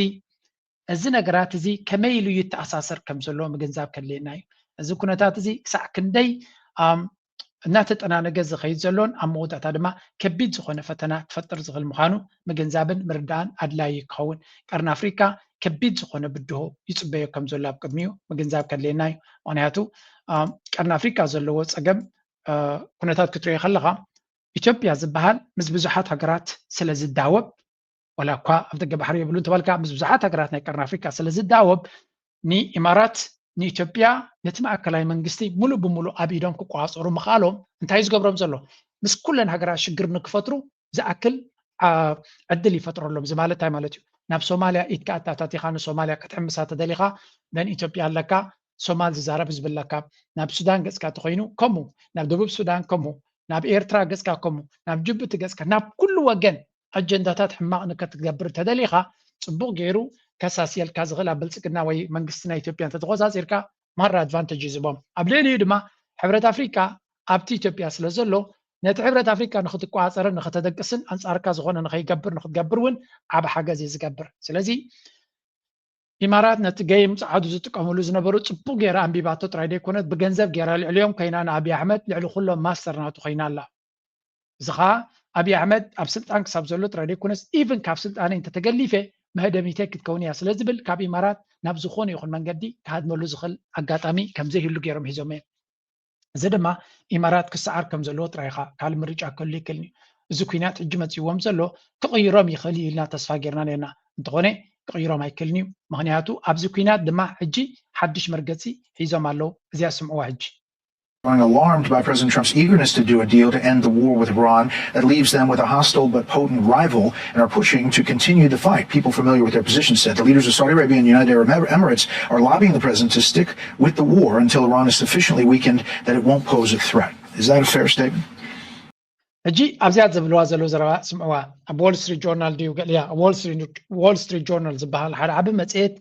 እዚ ነገራት እዚ ከመይ ኢሉ ይተኣሳሰር ከም ዘሎ ምግንዛብ ከድልየና እዩ። እዚ ኩነታት እዚ ክሳዕ ክንደይ እናተጠናነገ ዝኸይድ ዘሎን ኣብ መወዳእታ ድማ ከቢድ ዝኾነ ፈተና ክፈጥር ዝኽእል ምዃኑ ምግንዛብን ምርዳእን ኣድላዪ ክኸውን ቀርኒ ኣፍሪካ ከቢድ ዝኾነ ብድሆ ይፅበዮ ከም ዘሎ ኣብ ቅድሚኡ ምግንዛብ ከድልየና እዩ። ምክንያቱ ቀርኒ ኣፍሪካ ዘለዎ ፀገም ኩነታት ክትሪኦ ከለካ ኢትዮጵያ ዝበሃል ምስ ብዙሓት ሃገራት ስለ ዝዳወብ ዋላ እኳ ኣብ ደገ ባሕሪ የብሉ እንተበልካ ምስ ብዙሓት ሃገራት ናይ ቀርኒ ኣፍሪካ ስለ ዝዳወብ ንኢማራት ንኢትዮጵያ ነቲ ማእከላይ መንግስቲ ሙሉእ ብሙሉእ ኣብ ኢዶም ክቋፀሩ ምኽኣሎም እንታይ ዝገብሮም ዘሎ ምስ ኩለን ሃገራት ሽግር ንክፈጥሩ ዝኣክል ዕድል ይፈጥረሎም። እዚ ማለት እንታይ ማለት እዩ? ናብ ሶማልያ ኢድካ ኣታታቲኻ ንሶማልያ ክትሕምሳ ተደሊኻ ደን ኢትዮጵያ ኣለካ ሶማል ዝዛረብ ህዝቢ ኣለካ። ናብ ሱዳን ገፅካ ተኮይኑ ከምኡ ናብ ደቡብ ሱዳን ከምኡ ናብ ኤርትራ ገፅካ ከምኡ ናብ ጅቡቲ ገፅካ ናብ ኩሉ ወገን ኣጀንዳታት ሕማቕ ንከትገብር እንተደሊኻ ፅቡቕ ገይሩ ከሳስየልካ ዝኽእል ኣብ ብልፅግና ወይ መንግስቲ ናይ ኢትዮጵያ እንተተቆፃፂርካ ማራ ኣድቫንቴጅ እዩ ዝቦም። ኣብ ልዕሊኡ ድማ ሕብረት ኣፍሪካ ኣብቲ ኢትዮጵያ ስለ ዘሎ ነቲ ሕብረት ኣፍሪካ ንክትቆፃፀርን ንክተደቅስን ኣንፃርካ ዝኾነ ንከይገብር ንክትገብር እውን ዓብ ሓገዝ እዩ ዝገብር። ስለዚ ኢማራት ነቲ ገይም ፀዓዱ ዝጥቀምሉ ዝነበሩ ፅቡቅ ገይራ ኣንቢባቶ ጥራይ ዘይኮነት ብገንዘብ ገይራ ልዕሊኦም ኮይና ንኣብይ ኣሕመድ ልዕሊ ኩሎም ማስተር ናቱ ኮይና ኣላ። እዚ ከዓ ኣብይ ኣሕመድ ኣብ ስልጣን ክሳብ ዘሎ ጥራይ ዘይኮነስ ኢቭን ካብ ስልጣነይ እንተተገሊፈ መህደሚተይ ክትከውን እያ ስለ ዝብል ካብ ኢማራት ናብ ዝኾነ ይኹን መንገዲ ክሃድመሉ ዝኽእል ኣጋጣሚ ከምዘይህሉ ገይሮም ሒዞም እዮም። እዚ ድማ ኢማራት ክሰዓር ከም ዘለዎ ጥራይ ኢኻ ካልእ ምርጫ ክህሉ ይክእልን እዩ። እዚ ኩናት ሕጂ መፂዎም ዘሎ ክቕይሮም ይኽእል እዩ ኢልና ተስፋ ጌርና ነርና። እንተኾነ ክቕይሮም ኣይክእልን እዩ። ምክንያቱ ኣብዚ ኩናት ድማ ሕጂ ሓድሽ መርገፂ ሒዞም ኣለዉ። እዚኣ ስምዕዋ ሕጂ። Growing alarmed by President Trump's eagerness to do a deal to end the war with Iran that leaves them with a hostile but potent rival and are pushing to continue the fight. People familiar with their position said the leaders of Saudi Arabia and United Arab Emirates are lobbying the president to stick with the war until Iran is sufficiently weakened that it won't pose a threat. Is that a fair statement? ሕጂ ኣብዚኣ ዝብልዋ ዘለዉ ዘረባ ስምዕዋ። ኣብ ዎል ስትሪት ጆርናል ድዩ ገሊያ ዎል ስትሪት ጆርናል ዝበሃል ሓደ ዓቢ መጽሔት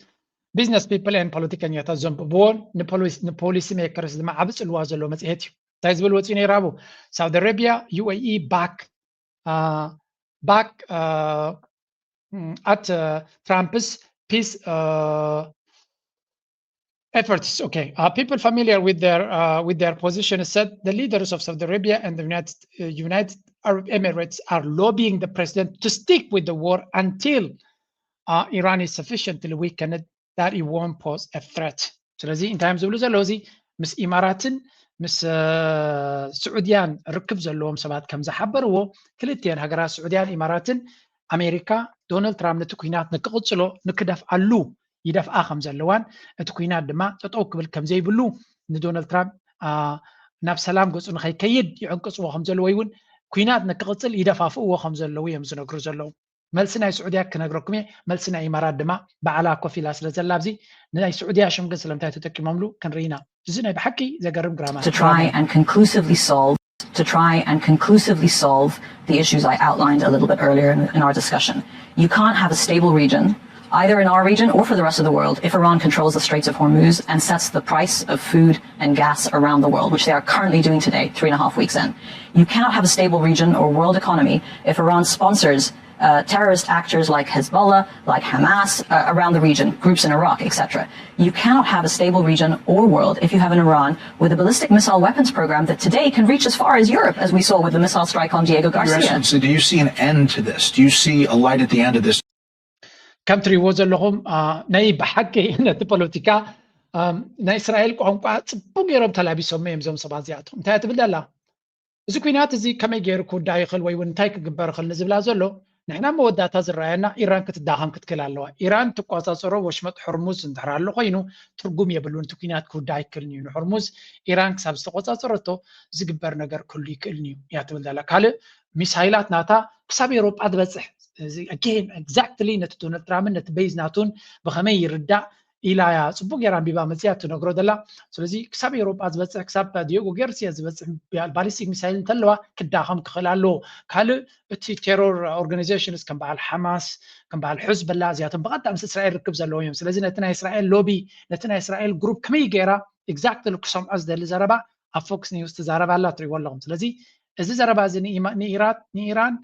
ቢዝነስ ፒፕል ኤን ፖለቲከኛታት ዘንብብዎን ንፖሊሲ ሜከርስ ድማ ዓቢ ጽልዋ ዘለዎ መጽሔት እዩ። እንታይ ዝብል ወፂኡ ነይሩ ኣብኡ ሳውዲ ኣረቢያ ዩ ኤ ኢ ባክ ባክ at Trump's peace efforts. Okay, uh, people familiar with their uh, with their position said the leaders of Saudi Arabia and the United uh, United Arab Emirates are lobbying the president to stick with the war until uh, Iran is sufficiently weakened that it won't pose a threat. ስለዚ እንታይ እዮም ዝብሉ ዘለዉ እዚ ምስ ኢማራትን ምስ ስዑድያን ርክብ ዘለዎም ሰባት ከም ዝሓበርዎ ክልቲአን ሃገራት ስዑድያን ኢማራትን ኣሜሪካ ዶናልድ ትራምፕ ነቲ ኩናት ንክቕፅሎ ንክደፍኣሉ ይደፍኣ ከም ዘለዋን እቲ ኩናት ድማ ጠጠው ክብል ከም ዘይብሉ ንዶናልድ ትራምፕ ናብ ሰላም ገፁ ንከይከይድ ይዕንቅፅዎ ከም ዘለዉ ወይ እውን ኩናት ንክቕፅል ይደፋፍእዎ ከም ዘለዉ እዮም ዝነግሩ ዘለዉ። መልሲ ናይ ስዑድያ ክነግረኩም እየ። መልሲ ናይ ኢማራት ድማ ባዕላ ኮፍ ኢላ ስለ ዘላ ኣብዚ ናይ ስዑድያ ሽም ግን ስለምንታይ ተጠቂሞምሉ ክንርኢ ኢና። እዚ ናይ ብሓቂ ዘገርም ግራማ to try and conclusively solve to try and conclusively solve the issues I outlined a little bit earlier in, in our discussion. You can't have a stable region, either in our region or for the rest of the world, if Iran controls the Straits of Hormuz and sets the price of food and gas around the world, which they are currently doing today, three and a half weeks in. You cannot have a stable region or world economy if Iran sponsors uh, terrorist actors like Hezbollah, like Hamas, uh, around the region, groups in Iraq, et cetera. You cannot have a stable region or world if you have an Iran with a ballistic missile weapons program that today can reach as far as Europe, as we saw with the missile strike on Diego Garcia. Your Excellency, do you see an end to this? Do you see a light at the end of this? ከም ትሪእዎ ዘለኹም ናይ ብሓቂ ነቲ ፖለቲካ ናይ እስራኤል ቋንቋ ፅቡቅ ገይሮም ተላቢሶም እዮም እዞም ሰባት እዚኣቶም። እንታይ ትብል ዘላ? እዚ ኩናት እዚ ከመይ ገይሩ ክውዳእ ይኽእል ወይ እውን እንታይ ክግበር ይኽእል ንዝብላ ዘሎ ንሕና መወዳእታ ዝረኣየና ኢራን ክትዳኸም ክትክእል ኣለዋ። ኢራን ትቆፃፀሮ ወሽመጥ ሕርሙዝ እንድሕር ኣሎ ኮይኑ ትርጉም የብሉን። እቲ ኩናት ክውዳእ ኣይክእልን እዩ። ንሕርሙዝ ኢራን ክሳብ ዝተቆፃፀረቶ ዝግበር ነገር ክህሉ ይክእልን እዩ እያ ትብል ዘላ። ካልእ ሚሳይላት ናታ ክሳብ ኤሮጳ ዝበፅሕ again exactly ነቲ ዶናልድ ትራምፕን ነቲ ቤዝ ናቱን ብኸመይ ይርዳእ ኢላ እያ ፅቡቅ ገይራ ኣንቢባ መፅያ ትነግሮ ዘላ። ስለዚ ክሳብ ኤሮጳ ዝበፅሕ ክሳብ ዲዮጎ ገርሲያ ዝበፅሕ ባሊስቲክ ሚሳይል እንተለዋ ክዳኸም ክኽእል ኣለዎ። ካልእ እቲ ቴሮር ኦርጋናይዜሽንስ ከም በዓል ሓማስ ከም በዓል ሕዝበላ እዚኣቶም ብቐጥታ ምስ እስራኤል ርክብ ዘለዎም እዮም። ስለዚ ነቲ ናይ እስራኤል ሎቢ ነቲ ናይ እስራኤል ግሩፕ ከመይ ገይራ exactly ክሰምዖ ዝደሊ ዘረባ ኣብ ፎክስ ኒውስ ትዛረብ ኣላ ትሪእዎ ኣለኹም። ስለዚ እዚ ዘረባ እዚ ንኢራን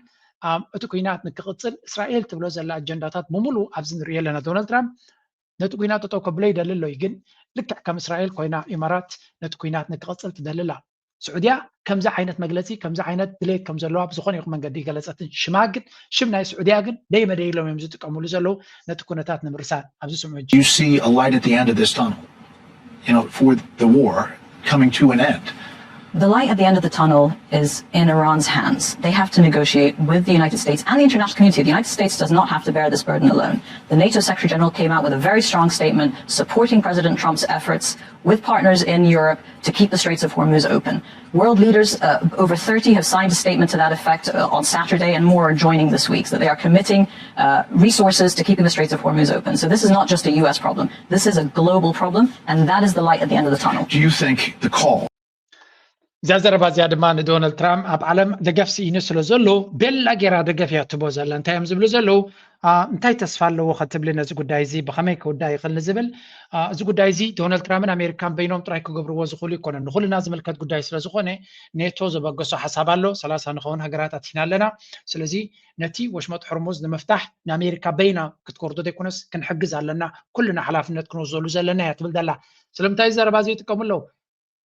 እቲ ኩናት ንክቕፅል እስራኤል ትብሎ ዘላ ኣጀንዳታት ብምሉ ኣብዚ ንሪኦ ኣለና። ዶናልድ ትራምፕ ነቲ ኩናት ጠጠው ከብሎ ይደሊ ኣሎ እዩ፣ ግን ልክዕ ከም እስራኤል ኮይና ኢማራት ነቲ ኩናት ንክቕፅል ትደሊ ኣላ። ስዑድያ ከምዚ ዓይነት መግለፂ ከምዚ ዓይነት ድሌት ከም ዘለዋ ብዝኾነ ይኹን መንገዲ ይገለፀትን ሽማ ግን ሽም ናይ ስዑድያ ግን ደይመደይ ኢሎም እዮም ዝጥቀምሉ ዘለዉ ነቲ ኩነታት ንምርሳን። ኣብዚ ስምዑ ሕጂ። You see a light at the end of this tunnel, you know, for the war coming to an end. The light at the end of the tunnel is in Iran's hands. They have to negotiate with the United States and the international community. The United States does not have to bear this burden alone. The NATO Secretary General came out with a very strong statement supporting President Trump's efforts with partners in Europe to keep the Straits of Hormuz open. World leaders, uh, over thirty, have signed a statement to that effect uh, on Saturday, and more are joining this week, that they are committing uh, resources to keeping the Straits of Hormuz open. So this is not just a U S problem. This is a global problem, and that is the light at the end of the tunnel. Do you think the call እዛ ዘረባ እዚኣ ድማ ንዶናልድ ትራምፕ ኣብ ዓለም ደገፍ ስኢኑ ስለ ዘሎ ቤላ ጌራ ደገፍ እያ ትቦ ዘላ። እንታይ እዮም ዝብሉ ዘለዉ? እንታይ ተስፋ ኣለዎ ከትብሊ ነዚ ጉዳይ እዚ ብኸመይ ክውዳእ ይኽእል ንዝብል? እዚ ጉዳይ እዚ ዶናልድ ትራምፕን ኣሜሪካን በይኖም ጥራይ ክገብርዎ ዝኽእሉ ይኮነን። ንኹልና ዝምልከት ጉዳይ ስለ ዝኾነ ኔቶ ዘበገሶ ሓሳብ ኣሎ። ሰላሳ ንኸውን ሃገራት ኣቲና ኣለና። ስለዚ ነቲ ወሽመጥ ሕርሙዝ ንምፍታሕ ንኣሜሪካ በይና ክትኮርዶ ዘይኮነስ ክንሕግዝ ኣለና። ኩልና ሓላፍነት ክንወስደሉ ዘለና እያ ትብል ዘላ። ስለምንታይ ዘረባ እዚ ይጥቀሙ ኣለዉ?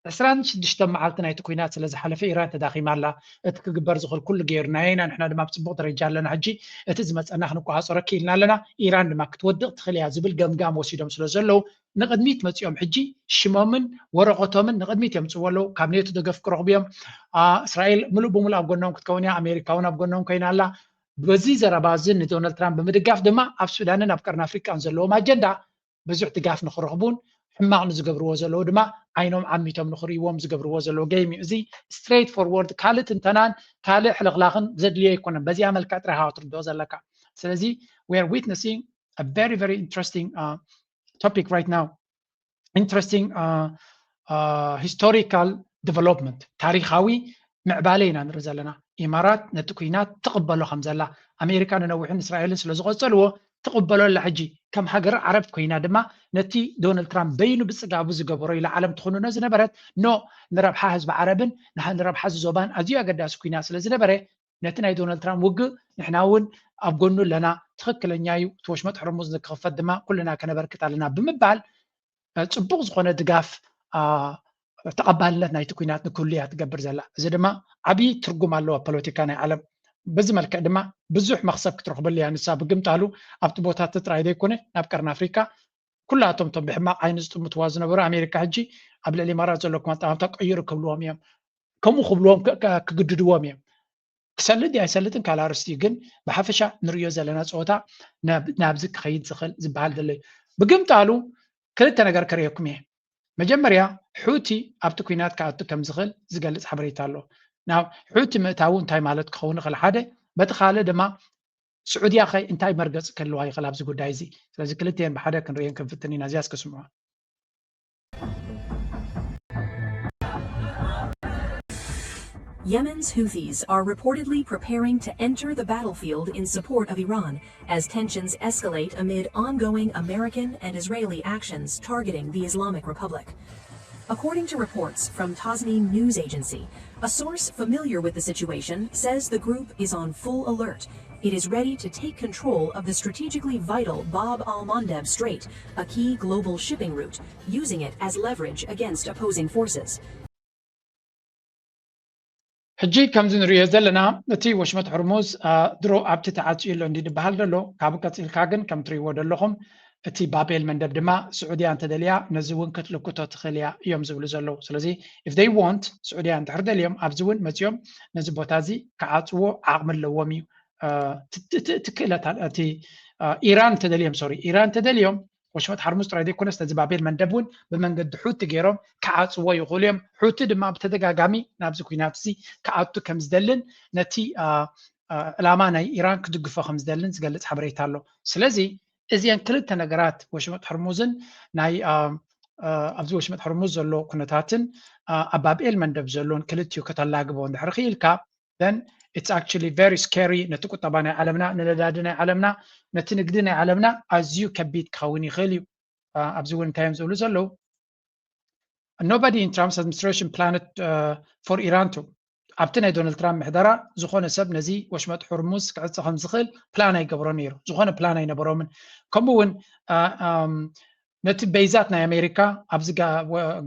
ዕስራን ሽዱሽተ መዓልቲ ናይቲ ኩናት ስለ ዝሓለፈ ኢራን ተዳኺማ ኣላ። እቲ ክግበር ዝኽእል ኩሉ ገይርናዮ ኢና። ንሕና ድማ ኣብ ጽቡቕ ደረጃ ኣለና። ሕጂ እቲ ዝመጸና ክንቆጻጸሮ ክኢልና ኣለና። ኢራን ድማ ክትወድቕ ትኽእል እያ ዝብል ገምጋም ወሲዶም ስለ ዘለዉ ንቕድሚት መጺኦም ሕጂ ሽሞምን ወረቐቶምን ንቕድሚት የምጽእዎ ኣለዉ። ካብ ኔቶ ደገፍ ክረኽቡ እዮም። እስራኤል ምሉእ ብምሉእ ኣብ ጎኖም ክትከውን እያ። ኣሜሪካ እውን ኣብ ጎኖም ኮይና ኣላ። በዚ ዘረባ እዚ ንዶናልድ ትራምፕ ብምድጋፍ ድማ ኣብ ሱዳንን ኣብ ቀርኒ ኣፍሪቃን ዘለዎም ኣጀንዳ ብዙሕ ድጋፍ ንክረኽቡን ሕማቕ ንዝገብርዎ ዘለዉ ድማ ዓይኖም ዓሚቶም ንክርእይዎም ዝገብርዎ ዘለዉ ገይም እዩ። እዚ ስትሬት ፎርወርድ ካልእ ትንተናን ካልእ ሕልኽላኽን ዘድልዮ ኣይኮነን። በዚኣ መልክዕ ጥራይ ሃዋ ትርድኦ ዘለካ። ስለዚ we are witnessing a very very interesting topic right now, interesting historical development, ታሪኻዊ ምዕባለ ኢና ንርኢ ዘለና። ኢማራት ነቲ ኩናት ትቕበሎ ከም ዘላ ኣሜሪካ ንነዊሕን እስራኤልን ስለ ዝቐጸልዎ ትቕበሎ ኣላ። ሕጂ ከም ሃገር ዓረብ ኮይና ድማ ነቲ ዶናልድ ትራምፕ በይኑ ብጽጋቡ ዝገበሮ ኢላ ዓለም ትኹንኖ ዝነበረት ኖ ንረብሓ ህዝቢ ዓረብን ንረብሓ እዚ ዞባን ኣዝዩ ኣገዳሲ ኩናት ስለ ዝነበረ ነቲ ናይ ዶናልድ ትራምፕ ውግእ ንሕና እውን ኣብ ጎኑ ኣለና፣ ትኽክለኛ እዩ፣ እቲ ወሽመጥ ሕርሙዝ ንክኽፈት ድማ ኩልና ከነበርክት ኣለና ብምባል ፅቡቕ ዝኾነ ድጋፍ ተቐባልነት ናይቲ ኩናት ንክህሉ እያ ትገብር ዘላ። እዚ ድማ ዓብዪ ትርጉም ኣለዎ ኣብ ፖለቲካ ናይ ዓለም። በዚ መልክዕ ድማ ብዙሕ መኽሰብ ክትረኽበሉ እያ ንሳ። ብግምጣሉ ኣብቲ ቦታቲ ጥራይ ዘይኮነ ናብ ቀርኒ ኣፍሪካ ኩላቶም እቶም ብሕማቕ ዓይኒ ዝጥምትዋ ዝነበሩ ኣሜሪካ ሕጂ ኣብ ልዕሊ ኢማራት ዘለኩም ኣጠማምታ ቀይሩ ክብልዎም እዮም። ከምኡ ክብልዎም ክግድድዎም እዮም። ክሰልጥ ድዩ ኣይሰልጥን ካልእ ኣርእስቲ እዩ። ግን ብሓፈሻ ንርእዮ ዘለና ፀወታ ናብዚ ክኸይድ ዝኽእል ዝበሃል ዘሎ እዩ። ብግምጣሉ ክልተ ነገር ከርእየኩም እየ። መጀመርያ ሑቲ ኣብቲ ኲናት ክኣቱ ከም ዝኽእል ዝገልፅ ሓበሬታ ኣሎ። ናብ ሑቲ ምእታዉ እንታይ ማለት ክኸውን ይኽእል? ሓደ፣ በቲ ካልእ ድማ ስዑድያ ኸ እንታይ መርገፂ ክህልዋ ይኽእል ኣብዚ ጉዳይ እዚ? ስለዚ ክልቲኤን ብሓደ ክንርእየን ክንፍትን ኢና። እዚኣ እስከ ስምዑዋ። Yemen's Houthis are reportedly preparing to enter the battlefield in support of Iran as tensions escalate amid ongoing American and Israeli actions targeting the Islamic Republic. According to reports from Tasnim news agency, a source familiar with the situation says the group is on full alert. It is ready to take control of the strategically vital Bab al Mandeb Strait, a key global shipping route, using it as leverage against opposing forces. ሕጂ ከምዚ ንሪኦ ዘለና እቲ ወሽመጥ ሕርሙዝ ድሮ ኣብቲ ተዓፅዩ ኣሎ እንዲ ዝበሃል ዘሎ ካብኡ ቀፂልካ ግን ከም ትሪእዎ ዘለኹም እቲ ባቤል መንደብ ድማ ስዑድያ እንተደልያ ነዚ እውን ክትልክቶ ትኽእል እያ እዮም ዝብሉ ዘለዉ። ስለዚ if they want ስዑድያ እንድሕር ደልዮም ኣብዚ እውን መፂኦም ነዚ ቦታ እዚ ክዓፅዎ ዓቕሚ ኣለዎም እዩ። እቲ ክእለት እቲ ኢራን እንተደልዮም ሶሪ ኢራን እንተደልዮም ወሽመጥ ሓርሙዝ ጥራይ ዘይኮነስ ነዚ ባቤል መንደብ እውን ብመንገዲ ሑቲ ገይሮም ክዓፅዎ ይኽእሉ እዮም። ሑቲ ድማ ብተደጋጋሚ ናብዚ ኩናት እዚ ክኣቱ ከም ዝደልን ነቲ ዕላማ ናይ ኢራን ክድግፎ ከም ዝደልን ዝገልፅ ሓበሬታ ኣሎ። ስለዚ እዚአን ክልተ ነገራት ወሽመጥ ሕርሙዝን ናይ ኣብዚ ወሽመጥ ሕርሙዝ ዘሎ ኩነታትን ኣብ ባብኤል መንደብ ዘሎን ክልቲኡ ከተላግቦ እንድሕር ክኢልካ then it's actually very scary ነቲ ቁጠባ ናይ ዓለምና ንነዳዲ ናይ ዓለምና ነቲ ንግዲ ናይ ዓለምና ኣዝዩ ከቢድ ክኸውን ይኽእል እዩ። ኣብዚ እውን እንታይ እዮም ዝብሉ ዘለዉ nobody in Trump's administration planned for Iran to ኣብቲ ናይ ዶናልድ ትራምፕ ምሕደራ ዝኾነ ሰብ ነዚ ወሽመጥ ሑርሙዝ ክዕፀ ከም ዝኽእል ፕላን ኣይገብሮ ነይሩ። ዝኾነ ፕላን ኣይነበሮምን። ከምኡ እውን ነቲ በይዛት ናይ ኣሜሪካ ኣብዚ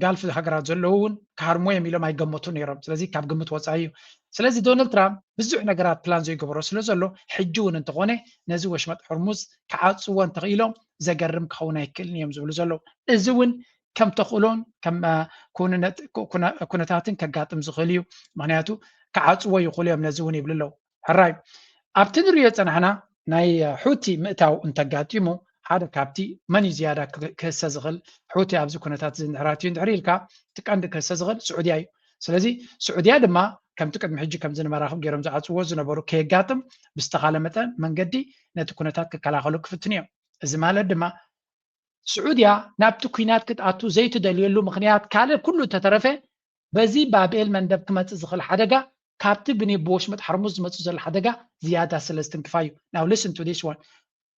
ጋልፍ ሃገራት ዘለዉ እውን ክሃርሙ እዮም ኢሎም ኣይገመቱ ነይሮም። ስለዚ ካብ ግምት ወፃኢ እዩ። ስለዚ ዶናልድ ትራምፕ ብዙሕ ነገራት ፕላን ዘይገበሮ ስለ ዘሎ ሕጂ እውን እንተኾነ ነዚ ወሽመጥ ሕርሙዝ ክዓፅዎ እንተኽኢሎም ዘገርም ክኸውን ኣይክእልን እዮም ዝብሉ ዘለዉ። እዚ እውን ከም ተኽእሎን ከም ኩነታትን ከጋጥም ዝኽእል እዩ። ምክንያቱ ክዓፅዎ ይኽእሉ እዮም ነዚ እውን ይብሉ ኣለዉ። ሕራይ ኣብቲ ንሪኦ ፀናሕና ናይ ሑቲ ምእታው እንተጋጢሙ ሓደ ካብቲ መን እዩ ዝያዳ ክህሰ ዝኽእል ሑቲ ኣብዚ ኩነታት እዚ እንድሕር ኣትዩ እንድሕር ኢልካ እቲ ቀንዲ ክህሰ ዝኽእል ስዑድያ እዩ። ስለዚ ስዑድያ ድማ ከምቲ ቅድሚ ሕጂ ከምዚ ንመራኽብ ገይሮም ዝዓፅዎ ዝነበሩ ከየጋጥም ብዝተኻለ መጠን መንገዲ ነቲ ኩነታት ክከላኸሉ ክፍትኑ እዮም። እዚ ማለት ድማ ስዑድያ ናብቲ ኩናት ክትኣቱ ዘይትደልየሉ ምኽንያት ካልእ ኩሉ እንተተረፈ በዚ ባብኤል መንደብ ክመፅእ ዝኽእል ሓደጋ ካብቲ ብወሽመጥ ሓርሙዝ ዝመፅእ ዘሎ ሓደጋ ዝያዳ ስለ ዝትንክፋ እዩ። Now listen to this one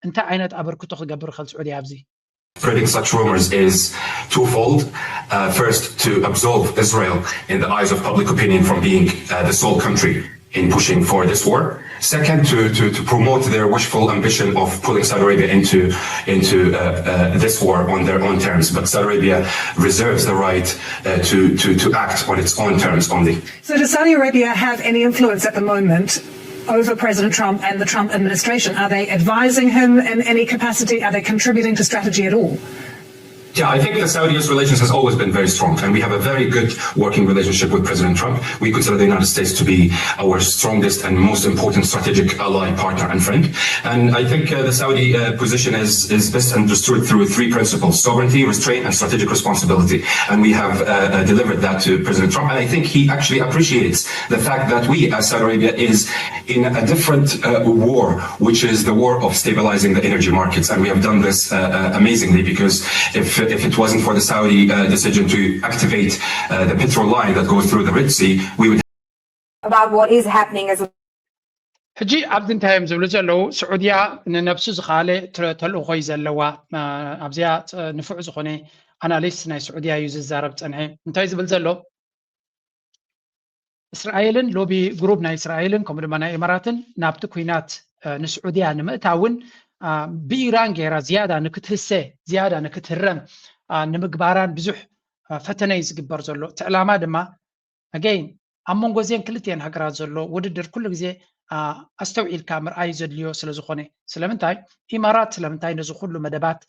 እንታይ ዓይነት ኣበርክቶ ክገብር ይኽእል ስዑድያ ኣብዚ Spreading such rumors is twofold. Uh, first, to absolve Israel in the eyes of public opinion from being uh, the sole country in pushing for this war. Second, to, to, to promote their wishful ambition of pulling Saudi Arabia into, into uh, uh, this war on their own terms. But Saudi Arabia reserves the right uh, to, to, to act on its own terms only. So does Saudi Arabia have any influence at the moment over President Trump and the Trump administration? Are they advising him in any capacity? Are they contributing to strategy at all? Yeah, I think the Saudi-U S relations has always been very strong, and we have a very good working relationship with President Trump. We consider the United States to be our strongest and most important strategic ally, partner, and friend. And I think uh, the Saudi uh, position is, is best understood through three principles: sovereignty, restraint, and strategic responsibility. And we have uh, delivered that to President Trump. And I think he actually appreciates the fact that we, as Saudi Arabia, is in a different uh, war, which is the war of stabilizing the energy markets. And we have done this uh, uh, amazingly because if, if it wasn't for the Saudi uh, decision to activate uh, the petrol line that goes through the Red Sea, we would about what is happening as ሕጂ ኣብዚ እንታይ እዮም ዝብሉ ዘለዉ? ስዑድያ ንነብሱ ዝኻለ ተልእኾ እዩ ዘለዋ። ኣብዚኣ ንፉዕ ዝኾነ ኣናሊስት ናይ ስዑድያ እዩ ዝዛረብ ፀንሐ። እንታይ ዝብል ዘሎ? እስራኤልን ሎቢ ግሩፕ ናይ እስራኤልን ከምኡ ድማ ናይ ኢማራትን ናብቲ ኩናት ንስዑድያ ንምእታውን ብኢራን ገይራ ዝያዳ ንክትህሰ ዝያዳ ንክትህረም ንምግባራን ብዙሕ ፈተነ እዩ ዝግበር ዘሎ። እቲ ዕላማ ድማ ኣገይን ኣብ መንጎ እዚአን ክልቲአን ሃገራት ዘሎ ውድድር ኩሉ ግዜ ኣስተውዒልካ ምርኣይ ዘድልዮ ስለ ዝኾነ። ስለምንታይ ኢማራት ስለምንታይ ነዚ ኩሉ መደባት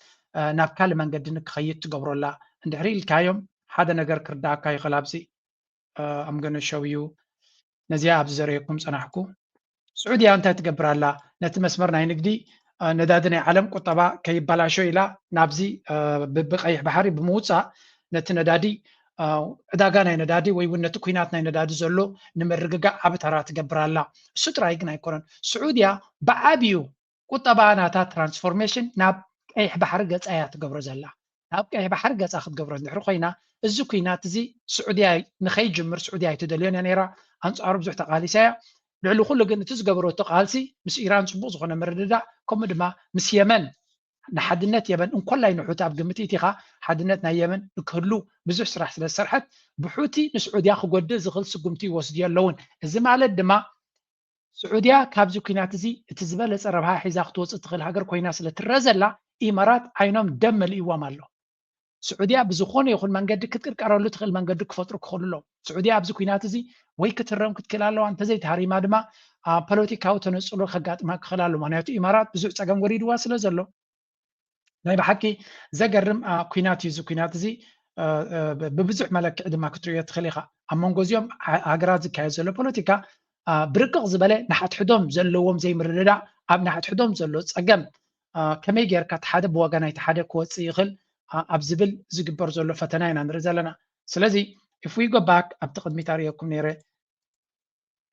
ናብ ካልእ መንገዲ ንክኸይድ ትገብሮ ኣላ እንድሕሪ ኢልካዮም ሓደ ነገር ክርዳኣካ ይኽእል። ኣብዚ ኣምገነ ሸው እዩ ነዚኣ ኣብዚ ዘረየኩም ፀናሕኩ። ስዑድያ እንታይ ትገብር ኣላ? ነቲ መስመር ናይ ንግዲ ነዳዲ ናይ ዓለም ቁጠባ ከይበላሾ ኢላ ናብዚ ብቀይሕ ባሕሪ ብምውፃእ ነቲ ነዳዲ ዕዳጋ ናይ ነዳዲ ወይ እውን ነቲ ኩናት ናይ ነዳዲ ዘሎ ንምርግጋእ ዓቢ ተራ ትገብር ኣላ። እሱ ጥራይ ግን ኣይኮነን። ስዑድያ ብዓብዩ ቁጠባ ናታ ትራንስፎርሜሽን ናብ ቀይሕ ባሕሪ ገፃ እያ ትገብሮ ዘላ። ናብ ቀይሕ ባሕሪ ገፃ ክትገብሮ እንድሕሪ ኮይና እዚ ኩናት እዚ ስዑድያ ንኸይጅምር ስዑድያ ኣይትደልዮን እያ ነይራ። ኣንፃሩ ብዙሕ ተቃሊሳ እያ። ልዕሊ ኩሉ ግን እቲ ዝገበረቶ ቃልሲ ምስ ኢራን ፅቡቅ ዝኾነ ምርድዳእ፣ ከምኡ ድማ ምስ የመን፣ ንሓድነት የመን እንኮላይ ንሑቲ ኣብ ግምት ኢቲኻ፣ ሓድነት ናይ የመን ንክህሉ ብዙሕ ስራሕ ስለ ዝሰርሐት፣ ብሑቲ ንስዑድያ ክጎድእ ዝኽእል ስጉምቲ ይወስዱ ኣለውን። እዚ ማለት ድማ ስዑድያ ካብዚ ኩናት እዚ እቲ ዝበለፀ ረብሃ ሒዛ ክትወፅእ ትኽእል ሃገር ኮይና ስለ ትረዘላ፣ ኢማራት ዓይኖም ደም መሊእዎም ኣሎ። ስዑድያ ብዝኾነ ይኹን መንገዲ ክትቅርቀረሉ ትኽእል መንገዲ ክፈጥሩ ክኽእሉ ኣለዎም። ስዑድያ ኣብዚ ኩናት እዚ ወይ ክትህረም ክትክእል ኣለዋ፣ እንተዘይተሃሪማ ድማ ፖለቲካዊ ተነፅሎ ከጋጥማ ክኽእል ኣሎ። ምክንያቱ ኢማራት ብዙሕ ፀገም ወሪድዋ ስለ ዘሎ፣ ናይ ብሓቂ ዘገርም ኩናት እዩ። እዚ ኩናት እዚ ብብዙሕ መለክዒ ድማ ክትርእዮ ትኽእል ኢኻ። ኣብ መንጎ እዚኦም ሃገራት ዝካየድ ዘሎ ፖለቲካ ብርቅቕ ዝበለ ንሓድሕዶም ዘለዎም ዘይምርድዳእ፣ ኣብ ንሓድሕዶም ዘሎ ፀገም ከመይ ጌርካ እቲ ሓደ ብዋጋ ናይቲ ሓደ ክወፅእ ይኽእል ኣብ ዝብል ዝግበር ዘሎ ፈተና ኢና ንርኢ ዘለና። ስለዚ if we go back፣ ኣብቲ ቅድሚት ኣርእየኩም ነይረ፣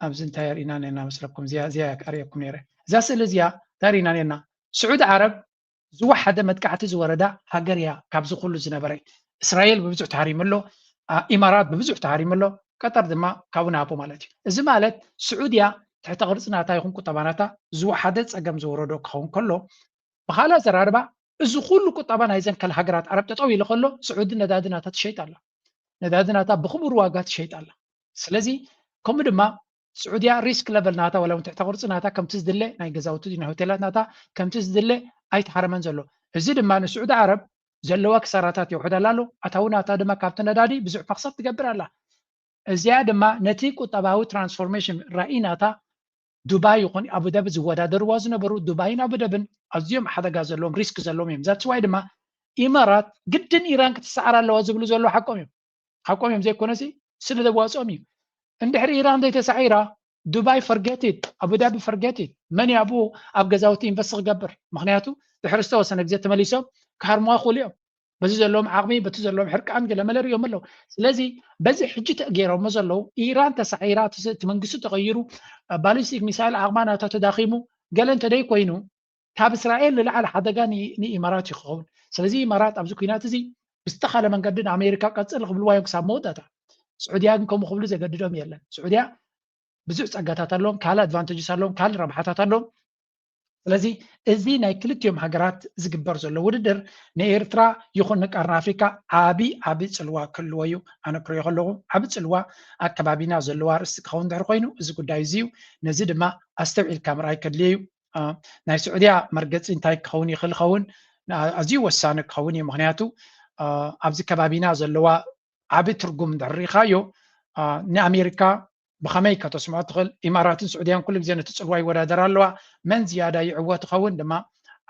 ኣብዚ እንታይ ኣርእና ነርና መስለኩም? እዚኣ እዚኣ ኣርእየኩም ነይረ። እዛ ስእሊ እዚኣ እንታይ ኣርእና ነርና? ስዑዲ ዓረብ ዝወሓደ መጥቃዕቲ ዝወረዳ ሃገር እያ። ካብዚ ኩሉ ዝነበረ እስራኤል ብብዙሕ ተሃሪሙ ኣሎ፣ ኢማራት ብብዙሕ ተሃሪሙ ኣሎ፣ ቀጠር ድማ ካብኡ ንኣቦ ማለት እዩ። እዚ ማለት ስዑድያ ትሕተ ቅርፂ ናታ ይኹን ቁጠባ ናታ ዝወሓደ ፀገም ዝወረዶ ክኸውን ከሎ፣ ብካልእ ኣዘራርባ እዚ ኩሉ ቁጠባ ናይዘን ከል ሃገራት ዓረብ ጠጠው ኢሉ ከሎ ስዑዲ ነዳዲ ናታ ትሸይጥ ኣላ። ነዳዲ ናታ ብክቡር ዋጋ ትሸይጥ ኣላ። ስለዚ ከምኡ ድማ ስዑድያ ሪስክ ለቨል ናታ ወላ እውን ትሕተ ቅርፂ ናታ ከምቲ ዝድለ ናይ ገዛውቲ ናይ ሆቴላት ናታ ከምቲ ዝድለ ኣይተሃረመን ዘሎ። እዚ ድማ ንስዑዲ ዓረብ ዘለዋ ክሳራታት የውሕደላ ኣሎ። ኣታዊ ናታ ድማ ካብቲ ነዳዲ ብዙሕ መክሰብ ትገብር ኣላ። እዚኣ ድማ ነቲ ቁጠባዊ ትራንስፎርሜሽን ራኢ ናታ ዱባይ ይኹን ኣቡዳቢ ዝወዳደርዋ ዝነበሩ ዱባይን ኣቡዳብን ኣዝዮም ሓደጋ ዘለዎም ሪስክ ዘለዎም እዮም። ዛትስ ዋይ ድማ ኢማራት ግድን ኢራን ክትሰዓር ኣለዋ ዝብሉ ዘለዉ ሓቆም እዮም። ሓቆም እዮም ዘይኮነሲ ስለ ዘዋፅኦም እዩ። እንድሕሪ ኢራን ዘይተሳዒራ ዱባይ ፈርጌቲት፣ ኣቡዳቢ ፈርጌቲት፣ መን ያቡ ኣብ ገዛውቲ ኢንቨስት ክገብር? ምክንያቱ ድሕሪ ዝተወሰነ ግዜ ተመሊሶም ክሃርሙዋ ክኽእሉ እዮም። በዚ ዘለዎም ዓቕሚ በቲ ዘለዎም ሕርቃን ገለመለ ሪኦም ኣለዉ። ስለዚ በዚ ሕጂ ገይሮሞ ዘለዉ ኢራን ተሳዒራ እቲ መንግስቲ ተቐይሩ ባሊስቲክ ሚሳይል ዓቕማ ናታ ተዳኺሙ ገለ እንተደይ ኮይኑ ካብ እስራኤል ንላዕሊ ሓደጋ ንኢማራት እዩ ክኸውን። ስለዚ ኢማራት ኣብዚ ኩናት እዚ ብዝተኻለ መንገዲ ንኣሜሪካ ቀፅል ክብልዋ እዮም ክሳብ መወዳእታ። ስዑድያ ግን ከምኡ ክብሉ ዘገድዶም የለን። ስዑድያ ብዙሕ ፀጋታት ኣለዎም፣ ካልእ ኣድቫንቴጅስ ኣለዎም፣ ካልእ ረብሓታት ኣለዎም። ስለዚ እዚ ናይ ክልቲኦም ሃገራት ዝግበር ዘሎ ውድድር ንኤርትራ ይኹን ንቀርኒ ኣፍሪካ ዓቢ ዓቢ ፅልዋ ክህልዎ እዩ። ኣነ ክሪኦ ከለኹ ዓቢ ፅልዋ ኣብ ከባቢና ዘለዎ ኣርእስቲ ክኸውን ድሕሪ ኮይኑ እዚ ጉዳይ እዚ እዩ። ነዚ ድማ ኣስተውዒልካ ምርኣይ ከድልዮ እዩ። ናይ ስዑድያ መርገፂ እንታይ ክኸውን ይኽእል ኸውን ኣዝዩ ወሳኒ ክኸውን እዩ። ምክንያቱ ኣብዚ ከባቢና ዘለዋ ዓቢ ትርጉም እንድሕር ርኢኻዮ ንኣሜሪካ ብኸመይ ከተስምዖ ትኽእል? ኢማራትን ስዑድያን ኩሉ ግዜ ነቲ ጽልዋ ይወዳደራ ኣለዋ። መን ዝያዳ ይዕወት ይኸውን ድማ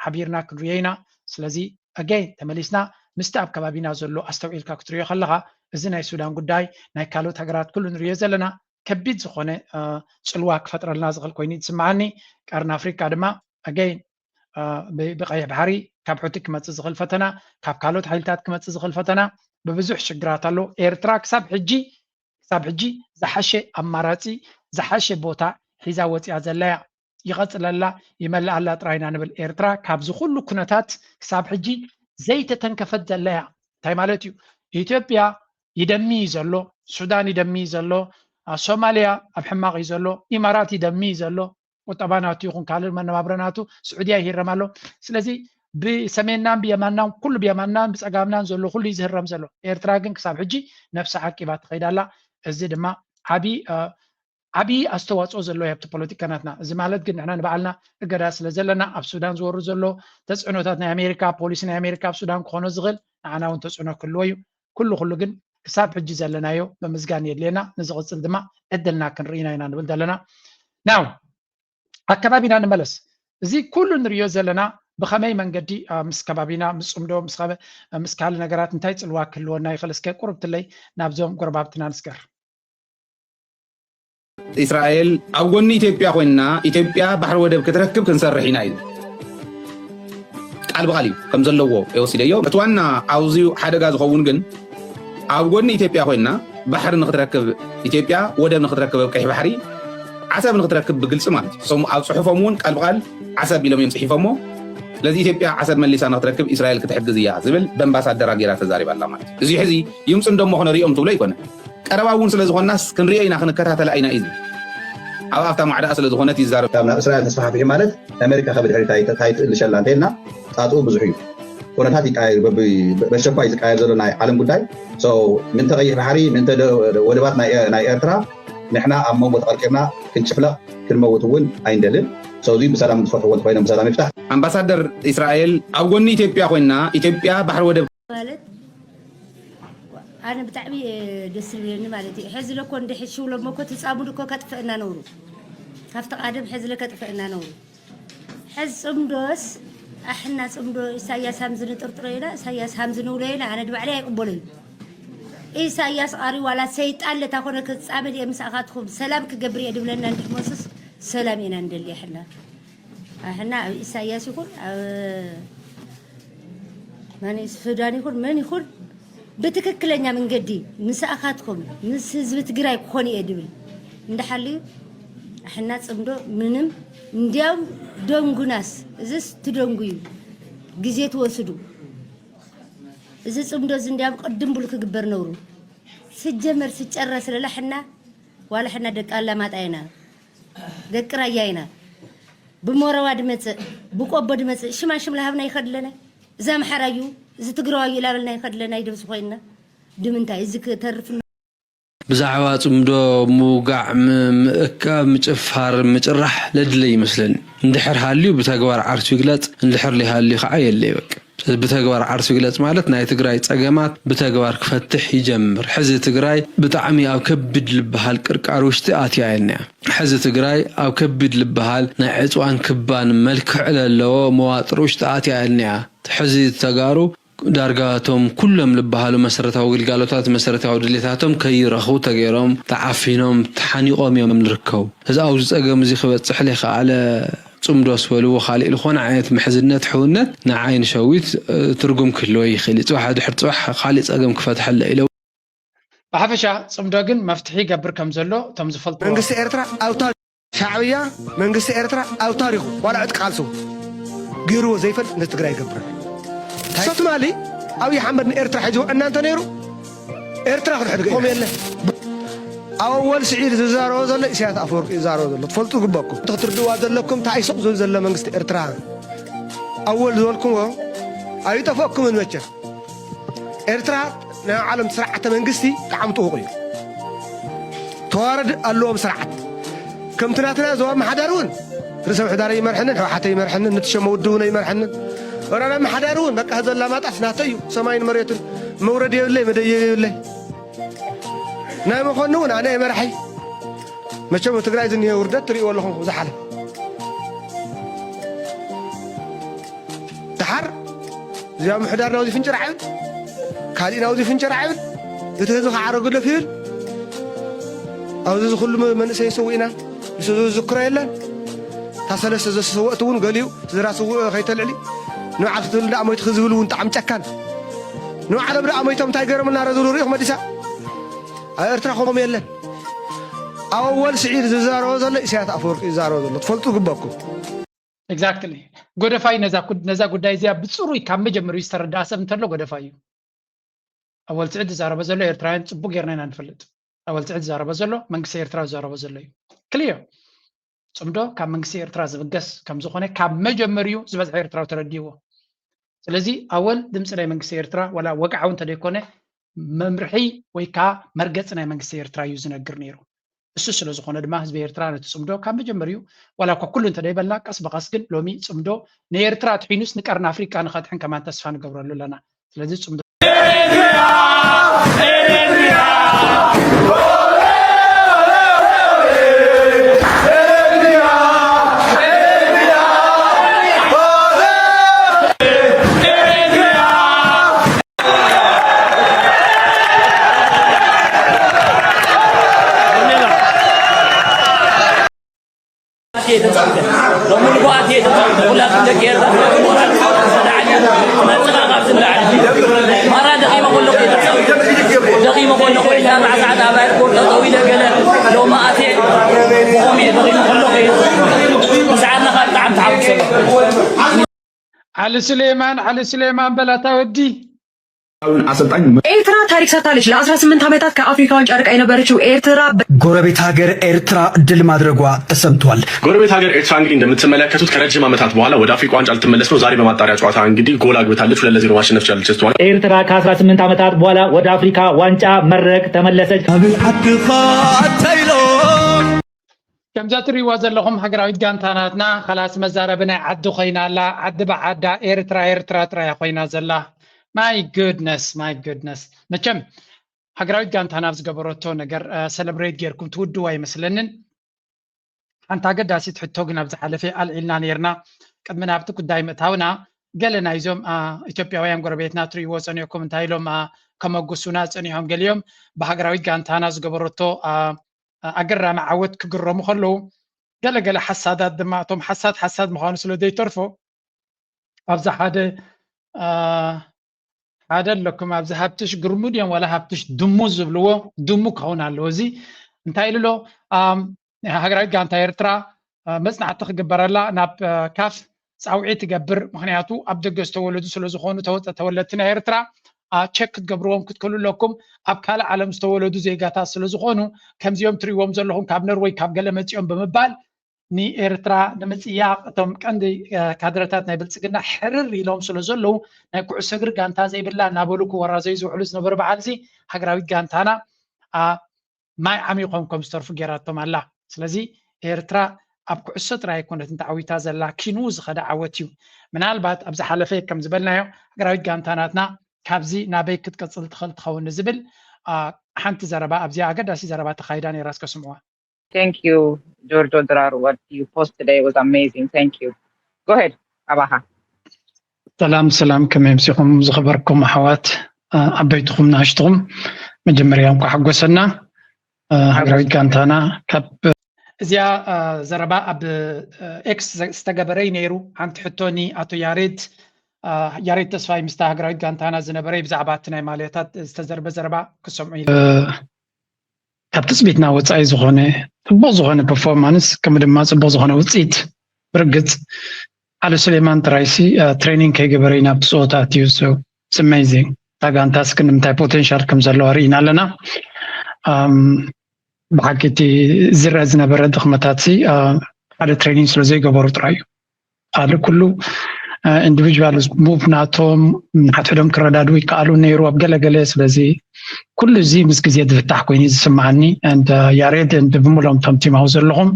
ሓቢርና ክንርእዮ ኢና። ስለዚ ኣገይን ተመሊስና ምስቲ ኣብ ከባቢና ዘሎ ኣስተውዒልካ ክትርእዮ ከለኻ እዚ ናይ ሱዳን ጉዳይ ናይ ካልኦት ሃገራት ኩሉ ንርእዮ ዘለና ከቢድ ዝኾነ ጽልዋ ክፈጥረልና ዝኽእል ኮይኑ ይስምዓኒ። ቀርኒ ኣፍሪቃ ድማ ኣገይን ብቀይሕ ባሕሪ ካብ ሑቲ ክመፅእ ዝኽእል ፈተና፣ ካብ ካልኦት ሓይልታት ክመፅእ ዝኽእል ፈተና ብብዙሕ ሽግራት ኣሎ። ኤርትራ ክሳብ ሕጂ ክሳብ ሕጂ ዝሓሸ ኣማራፂ ዝሓሸ ቦታ ሒዛ ወፂኣ ዘላ እያ። ይቐፅለላ ይመልኣላ ጥራይ ኢና ንብል። ኤርትራ ካብዚ ኩሉ ኩነታት ክሳብ ሕጂ ዘይተተንከፈት ዘላ እያ። እንታይ ማለት እዩ? ኢትዮጵያ ይደሚ እዩ ዘሎ፣ ሱዳን ይደሚ እዩ ዘሎ፣ ሶማልያ ኣብ ሕማቕ እዩ ዘሎ፣ ኢማራት ይደሚ እዩ ዘሎ። ቁጠባ ናቱ ይኹን ካልእ መነባብሮ ናቱ ስዑድያ ይህረም ኣሎ። ስለዚ ብሰሜንናን ብየማንናን ኩሉ ብየማንናን ብፀጋምናን ዘሎ ኩሉ እዩ ዝህረም ዘሎ። ኤርትራ ግን ክሳብ ሕጂ ነብሳ ዓቂባ ትኸይድ ኣላ። እዚ ድማ ዓቢ ዓቢ ኣስተዋፅኦ ዘለዎ ኣብቲ ፖለቲካ ናትና። እዚ ማለት ግን ንሕና ንባዕልና እገዳ ስለ ዘለና ኣብ ሱዳን ዝወርድ ዘሎ ተፅዕኖታት ናይ ኣሜሪካ ፖሊሲ ናይ ኣሜሪካ ኣብ ሱዳን ክኾኖ ዝኽእል ንዓና እውን ተፅዕኖ ክህልዎ እዩ። ኩሉ ኩሉ ግን ክሳብ ሕጂ ዘለናዮ ምምዝጋን የድልየና። ንዝቕፅል ድማ ዕድልና ክንርኢ ኢና ኢና ንብል ዘለና። ናው ኣከባቢና ንመለስ። እዚ ኩሉ ንሪዮ ዘለና ብኸመይ መንገዲ ምስ ከባቢና ምስ ፅምዶ ምስ ካልእ ነገራት እንታይ ፅልዋ ክህልወና ይኽእል? እስከ ቁርብትለይ ናብዞም ጎረባብትና ንስገር። እስራኤል ኣብ ጎኒ ኢትዮጵያ ኮይና ኢትዮጵያ ባሕሪ ወደብ ክትረክብ ክንሰርሕ ኢና ኢሉ ቃል ብቃል እዩ ከም ዘለዎ የወሲደዮ። እቲ ዋና ኣብዚ ሓደጋ ዝኸውን ግን ኣብ ጎኒ ኢትዮጵያ ኮይና ባሕሪ ንክትረክብ ኢትዮጵያ ወደብ ንክትረክብ ኣብ ቀይሕ ባሕሪ ዓሰብ ንክትረክብ ብግልፂ ማለት እዩ። እሶም ኣብ ፅሑፎም እውን ቃል ብቃል ዓሰብ ኢሎም እዮም ፅሒፎሞ። ስለዚ ኢትዮጵያ ዓሰብ መሊሳ ንክትረክብ እስራኤል ክትሕግዝ እያ ዝብል በምባሳደራ ገይራ ተዛሪባ ኣላ ማለት እዩ። እዚ ሕዚ ይምፅንዶ እሞ ክነሪኦም ትብሎ ኣይኮነ። ቀረባ እውን ስለ ዝኾንናስ ክንሪኦ ኢና፣ ክንከታተላ ኢና እዩ ዝብል። ኣብ ኣፍታ ማዕዳኣ ስለ ዝኾነት ይዛረብ። ካብ ናብ እስራኤል ተስፋሕፊሑ ማለት ኣሜሪካ ከብድሕሪት ኣይት-፣ ኣይትእልሸላ እንተኢልና ጣጥኡ ብዙሕ እዩ። ኩነታት ይቀያየር፣ በቢ-፣ በሸኳይ ዝቀያየር ዘሎ ናይ ዓለም ጉዳይ። So፣ ምንተ ቀይሕ ባሕሪ፣ ምንተ ደ-፣ ወደባት ናይ፣ ናይ ኤርትራ፣ ንሕና ኣብ መንጎ ተቐርቂርና ክንጭፍለቕ ክንመውት እውን ኣይንደልን። So፣ እዚ ብሰላም ዝፈትሕዎ እንተኾይኖም ብሰላም ይፍታሕ። ኣምባሳደር እስራኤል ኣብ ጎኒ ኢትዮጵያ ኮይና፣ ኢትዮጵያ ባሕሪ ወደብ ማለት ኣነ ብጣዕሚ እየ ደስ ዝብለኒ ማለት እዩ። ሕዚ ለኮ እንድሕር ሽውለሞ እኮ ትጻምዱ እኮ ከጥፍእና ነውሩ። ካብቲ ቃደም ሕዚ ለከጥፍእና ነውሩ። ሕዚ ጽምዶስ ኣሕና ጽምዶ ኢሳያስ ሃምዚ ንጥርጥሮ ኢና፣ ኢሳያስ ሃምዚ ንብሎ ኢና፣ ኣነ ድባዕለይ ኣይቅበሎ እዩ። ኢሳያስ ቃሪ ዋላ ሰይጣን ለታ ኮነ ክጻመድ እየ ምሳኻትኩም ሰላም ክገብር እየ ድብለና እንድሕር መሱስ ሰላም ኢና እንደሊ ኣሕና። ኣሕና ኣብ ኢሳያስ ይኹን ኣብ ማን ሱዳን ይኹን መን ይኹን ብትክክለኛ መንገዲ ምሳኣኻትኩም ምስ ህዝቢ ትግራይ ክኾን እየ ድብል እንዳሓልዩ ኣሕና ጽምዶ ምንም እንዲያውም ደንጉናስ እዝስ ትደንጉ እዩ ግዜ ትወስዱ። እዚ ጽምዶ እዚ እንዲያውም ቅድም ብሉ ክግበር ነውሩ። ስጀመር ስጨረስ ለላሕና ዋላ ሕና ደቂ ኣላማጣ ኢና፣ ደቂ ራያ ኢና። ብሞረዋ ድመጽእ ብቆቦ ድመጽእ ሽማ ሽም ለሃብና ይኸድለና። እዚ ኣምሓራ እዩ፣ እዚ ትግራዋይ እዩ ላበልና ይኸድለና ይደብስ ኮይንና። ድምንታይ እዚ ክተርፍ ብዛዕባ ጽምዶ ምውጋዕ፣ ም-፣ ምእካብ፣ ምጭፋር፣ ምጭራሕ ለድለ ይመስለኒ። እንድሕር ሃልዩ ብተግባር ዓርሱ ይግለጽ፣ እንድሕር ለይሃልዩ ከዓ የለ ይበቅ። ስለዚ ብተግባር ዓርሱ ይግለጽ ማለት ናይ ትግራይ ጸገማት ብተግባር ክፈትሕ ይጀምር። ሕዚ ትግራይ ብጣዕሚ ኣብ ከቢድ ልበሃል ቅርቃር ውሽጢ ኣትያ የልናያ። ሕዚ ትግራይ ኣብ ከቢድ ልበሃል ናይ ዕጽዋን ክባን መልክዕ ለለዎ መዋጥር ውሽጢ ኣትያ የልናያ። ሕዚ ተጋሩ ዳርጋ እቶም ኩሎም ልበሃሉ መሰረታዊ ግልጋሎታት መሰረታዊ ድሌታቶም ከይረኽቡ ተገይሮም ተዓፊኖም ተሓኒቖም እዮም ንርከቡ። እዚ ኣብዚ ጸገም እዚ ክበጽሕ ለይከኣለ ጽምዶ ስበልዎ ካሊእ ልኾነ ዓይነት ምሕዝነት ሕውነት ንዓይ ንሸዊት ትርጉም ክህልዎ ይኽእል እዩ። ጽባሕ ድሕር ጽባሕ ካሊእ ጸገም ክፈትሐለ ኢለ ብሓፈሻ ጽምዶ ግን መፍትሒ ይገብር ከም ዘሎ እቶም ዝፈልጥዎ መንግስቲ ኤርትራ ኣውታ ሻዕብያ መንግስቲ ኤርትራ ኣብ ታሪኹ ዋላ ዕጥቂ ቃልሱ ገይርዎ ዘይፈልጥ ንትግራይ ይገብር። ትማሊ ኣብይ ኣሕመድ ንኤርትራ ሒዝዎ ዕና እንተ ነይሩ ኤርትራ ክንሕድገ ኢኹም የለ። ኣወል ስዒድ ዝዛረቦ ዘሎ ኢሳያስ ኣፈወርቂ ዝዛረቦ ዘሎ ትፈልጡ ግበኩም። እቲ ክትርድእዋ ዘለኩም እንታይ ሱቕ ዝብል ዘሎ መንግስቲ ኤርትራ ኣወል ዝበልኩምዎ ኣይጠፈኩምን መቸም። ኤርትራ ናይ ዓለም ስርዓተ መንግስቲ ጣዕሚ ጥውቕ እዩ። ተዋረድ ኣለዎም ስርዓት ከምቲ ናትና ዞባ ምሓዳር እውን ርእሰ ምሕዳረ ይመርሐንን ሕወሓተ ይመርሐንን ንትሸመ ውድብነ ይመርሐንን ወራና ምሓዳር እውን በቃ ዘላ ማጣስ ናተይ እዩ። ሰማይን መሬትን መውረድ የብለይ መደየብ የብለይ። ናይ መኾኒ እውን ኣነ እየ መራሒ። መቸም ትግራይ ዝኒሀ ውርደት ትርእይዎ ኣለኹም ዝሓለፍ። ደሓር እዚኣ ምሕዳር ናብዚ ፍንጭር ዓብል ካሊእ ናብዚ ፍንጭር ዓብል እቲ ህዝቢ ከዓ ረግደፍ ይብል። ኣብዚ ዝኩሉ መንእሰይ ሰዊእና ንሱ ዝዝክሮ የለን። እታ ሰለስተ ዘሰወእቲ እውን ገሊኡ ስድራ ስውእ ከይተልዕሊ ንባዕል ክትብል ደኣ ሞይትኺ ዝብል እውን ጣዕሚ ጨካን። ንባዕሎም ደኣ ሞይቶም እንታይ ገይሮምልና ረ ዝብሉ ርኢኹም ኣዲስ ኣብ ኤርትራ ከምኡ የለን። ኣወል ስዒድ ዝዛረቦ ዘሎ ኢሳያስ ኣፈወርቂ ዝዛረቦ ዘሎ ትፈልጡ ግበኩም። Exactly። ጎደፋይ ነዛ ጉዳይ እዚኣ ብፅሩይ ካብ መጀመሪኡ ዝተረድኣ ሰብ እንተሎ ጎደፋይ እዩ። ኣወል ስዒድ ዝዛረቦ ዘሎ ኤርትራውያን ፅቡቅ ጌርና ኢና ንፈልጥ። ኣወል ስዒድ ዝዛረቦ ዘሎ መንግስቲ ኤርትራ ዝዛረቦ ዘሎ እዩ። ክሊር። ፅምዶ ካብ መንግስቲ ኤርትራ ዝብገስ ከምዝኾነ ካብ መጀመሪኡ ዝበዝሐ ኤርትራዊ ተረዲእዎ። ስለዚ ኣወል ድምፂ ናይ መንግስቲ ኤርትራ ዋላ ወግዓዊ እንተደይኮነ መምርሒ ወይ ከዓ መርገፂ ናይ መንግስቲ ኤርትራ እዩ ዝነግር ነይሩ። እሱ ስለዝኾነ ድማ ህዝቢ ኤርትራ ነቲ ፅምዶ ካብ መጀመሪኡ ዋላ እኳ ኩሉ እንተደይበልና ቀስ ብቐስ ግን ሎሚ ፅምዶ ንኤርትራ ኣድሒኑስ ንቀርኒ ኣፍሪቃ ንኸድሕን ከማን ተስፋ ንገብረሉ ኣለና። ስለዚ ፅምዶ ኣትየ ተጻዊተ ሎሚ ንግሆ ኣትየ ተጻዊተ ኩላትኩም ደቂ ኤርትራ ተላዕሊ መጽኻ ካብዚ ንላዕሊ ማራ ደኺመ ከለኹ እየ ተጻዊተ ደኺመ ከለኹ ዕስራ ኣርባዓ ሰዓት ኣብ ኣየርፖርት ጠጠው ኢለ ገለ ሎሚ ኣትየ ብኾም እየ ደኺመ ከለኹ እየ ተጻዊተ ብሰዓትና ካብ ብጣዕሚ ተሓጉሰ ኣለኹ። ዓሊ ሱሌማን ዓሊ ሱሌማን በላታ ወዲ እውን ኣሰልጣኝ ኤርትራ ታሪክ ሰርታለች። ለ18 ዓመታት ከአፍሪካ ዋንጫ ርቃ የነበረችው ኤርትራ በ- ጎረቤት ሀገር ኤርትራ ድል ማድረጓ ተሰምቷል። ጎረቤት ሀገር ኤርትራ እንግዲህ እንደምትመለከቱት ከረጅም ዓመታት በኋላ ወደ አፍሪካ ዋንጫ ልትመለስ ነው። ዛሬ በማጣሪያ ጨዋታ እንግዲህ ጎል አግብታለች። ሁለት ለዜሮ ማሸነፍ ችላለች ስትሆን ኤርትራ ከ18 ዓመታት በኋላ ወደ አፍሪካ ዋንጫ መድረክ ተመለሰች። ኣብ ዓድኻ ኣተይሎም ከምዛ ትሪእዋ ዘለኹም ሃገራዊት ጋንታ ናትና ኸላስ መዛረቢ ናይ ዓዲ ኮይና ኣላ። ዓዲ ብዓዳ ኤርትራ ኤርትራ ጥራያ ኮይና ዘላ። My goodness, my goodness። መቸም ሃገራዊት ጋንታና ኣብ ዝገበረቶ ነገር ሰለብሬት ጌርኩም ትውድዋ ኣይመስለንን። ሓንቲ ኣገዳሲት ሕቶ ግን ኣብ ዝሓለፈ ኣልዒልና ነርና። ቅድሚ ናብቲ ጉዳይ ምእታውና ገለ ናይዞም ኢትዮጵያውያን ጎረቤትና ትሪእዎ ጸኒሕኩም እንታይ ኢሎም ከመጉሱና ጸኒሖም። ገሊኦም ብሃገራዊት ጋንታና ዝገበረቶ ኣገራሚ ዓወት ክግረሙ ከለዉ፣ ገለገለ ሓሳዳት ድማ እቶም ሓሳድ ሓሳድ ምዃኑ ስለ ዘይተርፎ ኣብዚ ሓደ ሓደ ኣለኩም ኣብዚ ሃብትሽ ግርሙ ድዮም ዋላ ሃብትሽ ድሙ ዝብልዎ ድሙ ክኸውን ኣለዎ። እዚ እንታይ ኢሉ ኣሎ? ሃገራዊት ጋንታ ኤርትራ መጽናዕቲ ክግበረላ ናብ ካፍ ጻውዒት ትገብር። ምኽንያቱ ኣብ ደገ ዝተወለዱ ስለ ዝኾኑ ተወለድቲ ናይ ኤርትራ ቸክ ክትገብርዎም ክትክእሉ ኣለኩም። ኣብ ካልእ ዓለም ዝተወለዱ ዜጋታት ስለ ዝኾኑ ከምዚኦም ትሪእዎም ዘለኹም ካብ ነርወይ ካብ ገለ መጺኦም ብምባል ንኤርትራ ንምጽያቕ እቶም ቀንዲ ካድረታት ናይ ብልጽግና ሕርር ኢሎም ስለ ዘለዉ ናይ ኩዕሶ እግሪ ጋንታ ዘይብላ እናበሉ ክወራዘዩ ዝውዕሉ ዝነበሩ በዓል እዚ ሃገራዊት ጋንታና ማይ ዓሚቖም ከም ዝተርፉ ጌራቶም ኣላ። ስለዚ ኤርትራ ኣብ ኩዕሶ ጥራይ ኣይኮነትን ተዓዊታ ዘላ፣ ኪንኡ ዝኸደ ዓወት እዩ። ምናልባት ኣብ ዝሓለፈ ከም ዝበልናዮ ሃገራዊት ጋንታ ናትና ካብዚ ናበይ ክትቀጽል ትኽእል ትኸውን ንዝብል ሓንቲ ዘረባ ኣብዚኣ ኣገዳሲ ዘረባ ተኻይዳ ነይራ እስከ ስምዕዋ። Thank you, Giorgio Drar. What you post today was amazing. Thank you. Go ahead, ኣባኻ። ሰላም ሰላም፣ ከመይ ኣምሲኹም ዝኸበርኩም ኣሕዋት፣ ዓበይትኹም ንኣሽትኹም? መጀመርያ እንኳ ሓጎሰና። ሃገራዊት ጋንታና ካብ እዚኣ ዘረባ ኣብ ኤክስ ዝተገበረ እዩ ነይሩ። ሓንቲ ሕቶ ንኣቶ ያሬድ ያሬድ ተስፋይ ምስታ ሃገራዊት ጋንታና ዝነበረ ብዛዕባ እቲ ናይ ማልያታት ዝተዘርበ ዘረባ ክሰምዑ ኢለ። ካብ ትጽቢትና ወጻኢ ዝኾነ ጽቡቕ ዝኾነ ፐርፎርማንስ ከምኡ ድማ ጽቡቕ ዝኾነ ውጽኢት ብርግጽ ዓሊ ሱሌማን ጥራይሲ ትሬኒንግ ከይገበረ እዩ ናብቲ ጸወታ ኣትዩ። So it's amazing። እታ ጋንታስ ክንዲ ምንታይ ፖቴንሻል ከም ዘለዋ ርኢና ኣለና። ብሓቂ እቲ ዝረአ ዝነበረ ድኽመታት ሓደ ትሬኒንግ ስለ ዘይገበሩ ጥራይ እዩ። ካልእ ኩሉ ኢንዲቪጁዋል ሙቭ ናቶም ንሓድሕዶም ክረዳድኡ ይከኣሉ ነይሩ ኣብ ገለገለ። ስለዚ ኩሉ እዚ ምስ ግዜ ዝፍታሕ ኮይኑ ዝስምዓኒ። ያሬድ ብምሎም ቶም ቲማዊ ዘለኹም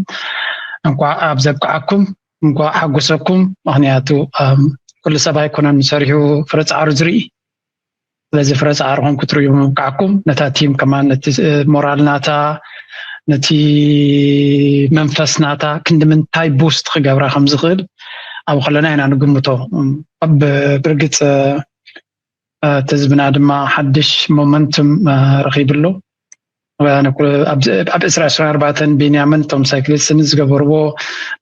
እንኳዕ ኣብ ዘብቅዓኩም፣ እንኳዕ ሓጎሰኩም። ምክንያቱ ኩሉ ሰብ ኣይኮነን ሰሪሑ ፍረ ፃዕሩ ዝርኢ። ስለዚ ፍረ ፃዕርኹም ክትርእዩ ምብቃዕኩም ነታ ቲም ከማን ነቲ ሞራል ናታ ነቲ መንፈስ ናታ ክንዲ ምንታይ ቡስት ክገብራ ከም ዝኽእል ኣብ ከለና ኢና ንግምቶ። ብርግፅ እቲ ህዝብና ድማ ሓድሽ ሞመንቱም ረኺብሉ። ኣብ እስራ እስራ ኣርባዕተን ቢንያምን እቶም ሳይክሊስትን ዝገበርዎ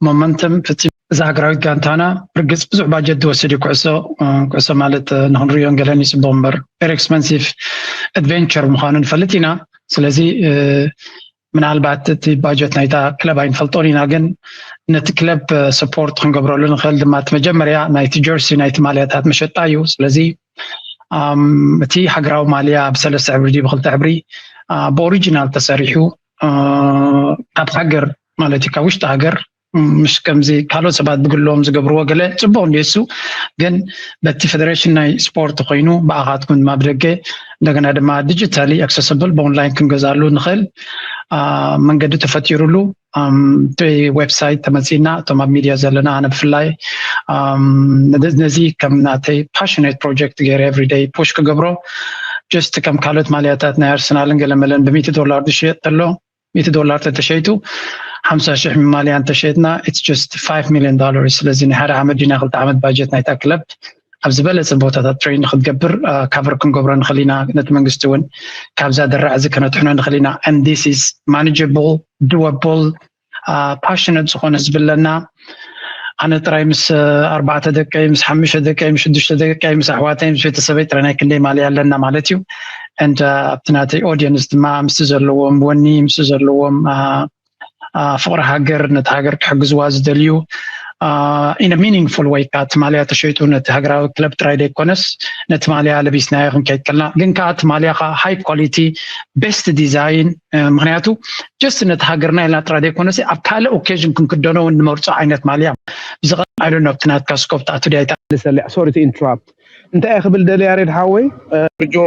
ሞመንተም ፍፂም። እዛ ሃገራዊት ጋንታና ብርግፅ ብዙሕ ባጀት ዝወስድ እዩ። ኩዕሶ ኩዕሶ ማለት ንክንሪኦ ገለን ይፅቡቅ እምበር very expensive adventure ምኳኑ ንፈልጥ ኢና። ስለዚ ምናልባት እቲ ባጀት ናይታ ክለብ ኣይንፈልጦን ኢና፣ ግን ነቲ ክለብ ሰፖርት ክንገብረሉ ንክእል ድማ እቲ መጀመርያ ናይቲ ጀርሲ ናይቲ ማልያታት መሸጣ እዩ። ስለዚ እቲ ሃገራዊ ማልያ ብሰለስተ ሕብሪ ድዩ ብክልተ ሕብሪ ብኦሪጂናል ተሰሪሑ ካብ ሃገር ማለት እዩ ካብ ውሽጢ ሃገር ምሽ ከምዚ ካልኦት ሰባት ብግሎም ዝገብርዎ ገለ ፅቡቅ እንዲ እሱ ግን በቲ ፌደሬሽን ናይ ስፖርት ኮይኑ ብኣኻትኩም ድማ ብደገ እንደገና ድማ ዲጂታሊ ኣክሰስብል ብኦንላይን ክንገዛሉ ንኽእል መንገዲ ተፈጢሩሉ ዌብሳይት ተመፂና እቶም ኣብ ሚድያ ዘለና ኣነ ብፍላይ ነዚ ከም ናተይ ፓሽነት ፕሮጀክት ገይረ ኤቭሪደይ ፑሽ ክገብሮ ጀስት ከም ካልኦት ማልያታት ናይ ኣርሰናልን ገለመለን ብሚእቲ ዶላር ዝሽየጥ ተሎ ሚእቲ ዶላር ተተሸይጡ ሓምሳ ሽሕ ማልያ እንተሸይጥና it's just five million dollars። ስለዚ ናይ ሓደ ዓመት ዲና ክልተ ዓመት ባጀት ናይታ ክለብ ኣብ ዝበለፀ ቦታታት ትሬን ንክትገብር ካቨር ክንገብሮ ንኽእል ኢና። ነቲ መንግስቲ እውን ካብዛ ድራዕ እዚ ከነትሕኖ ንኽእል ኢና። And this is manageable, doable, ፓሽነት ዝኾነ ህዝቢ ኣለና። ኣነ ጥራይ ምስ ኣርባዕተ ደቀይ ምስ ሓሙሽተ ደቀይ ምስ ሽዱሽተ ደቀይ ምስ ኣሕዋተይ ምስ ቤተሰበይ ጥራይ ናይ ክንደይ ማልያ ኣለና ማለት እዩ። And ኣብቲ ናተይ ኦዲየንስ ድማ ምስቲ ዘለዎም ወኒ ምስቲ ዘለዎም ፍቕሪ ሃገር ነቲ ሃገር ክሕግዝዋ ዝደልዩ in a meaningful way፣ ከኣ እቲ ማልያ ተሸይጡ ነቲ ሃገራዊ ክለብ ጥራይ ዘይኮነስ፣ ነቲ ማልያ ለቢስናዮ ክንከይድ ከለና ግን ከኣ እቲ ማልያ ከኣ high quality, best design። ምክንያቱ just ነቲ ሃገርና ኢልና ጥራይ ዘይኮነስ ኣብ ካልእ occasion ክንክደኖ እውን ንመርጾ ዓይነት ማልያ። ብዝቐ I don't know፣ ኣብቲ ናትካ scope ትኣቱ ድያ ኣይትኣቱ። ልሰልዕ፣ sorry to interrupt። እንታይ እየ ክብል ደለ ያሬድ ሓወይ? ጆ፣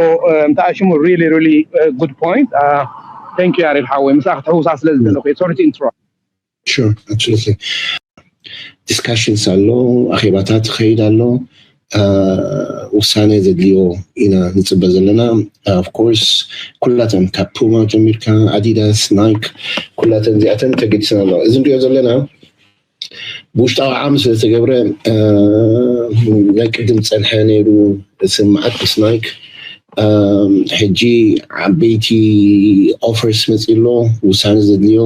እንታይ ሽሙ? Really, really good point. Thank you ያሬድ ሓወይ፣ ምስኣ ክትሕውሳ ስለ ዝደለኹ። Sorry to interrupt. Sure, absolutely. Discussions ኣሎ፣ ኣኼባታት ይኸይድ ኣሎ። ውሳነ ዘድልዮ ኢና ንፅበ ዘለና። Of course ኩላተን ካብ ፑማ ጀሚርካ፣ ኣዲዳስ፣ ናይክ፣ ኩላተን እዚኣተን ተገዲሰን ኣለዋ። እዚ ንሪኦ ዘለና ብውሽጣዊ ዓቕሚ ስለ ዝተገብረ፣ ናይ ቅድም ዝፀንሐ ነይሩ ስምዓት ምስ ናይክ፣ ሕጂ ዓበይቲ offers መፂኡ ኣሎ። ውሳነ ዘድልዮ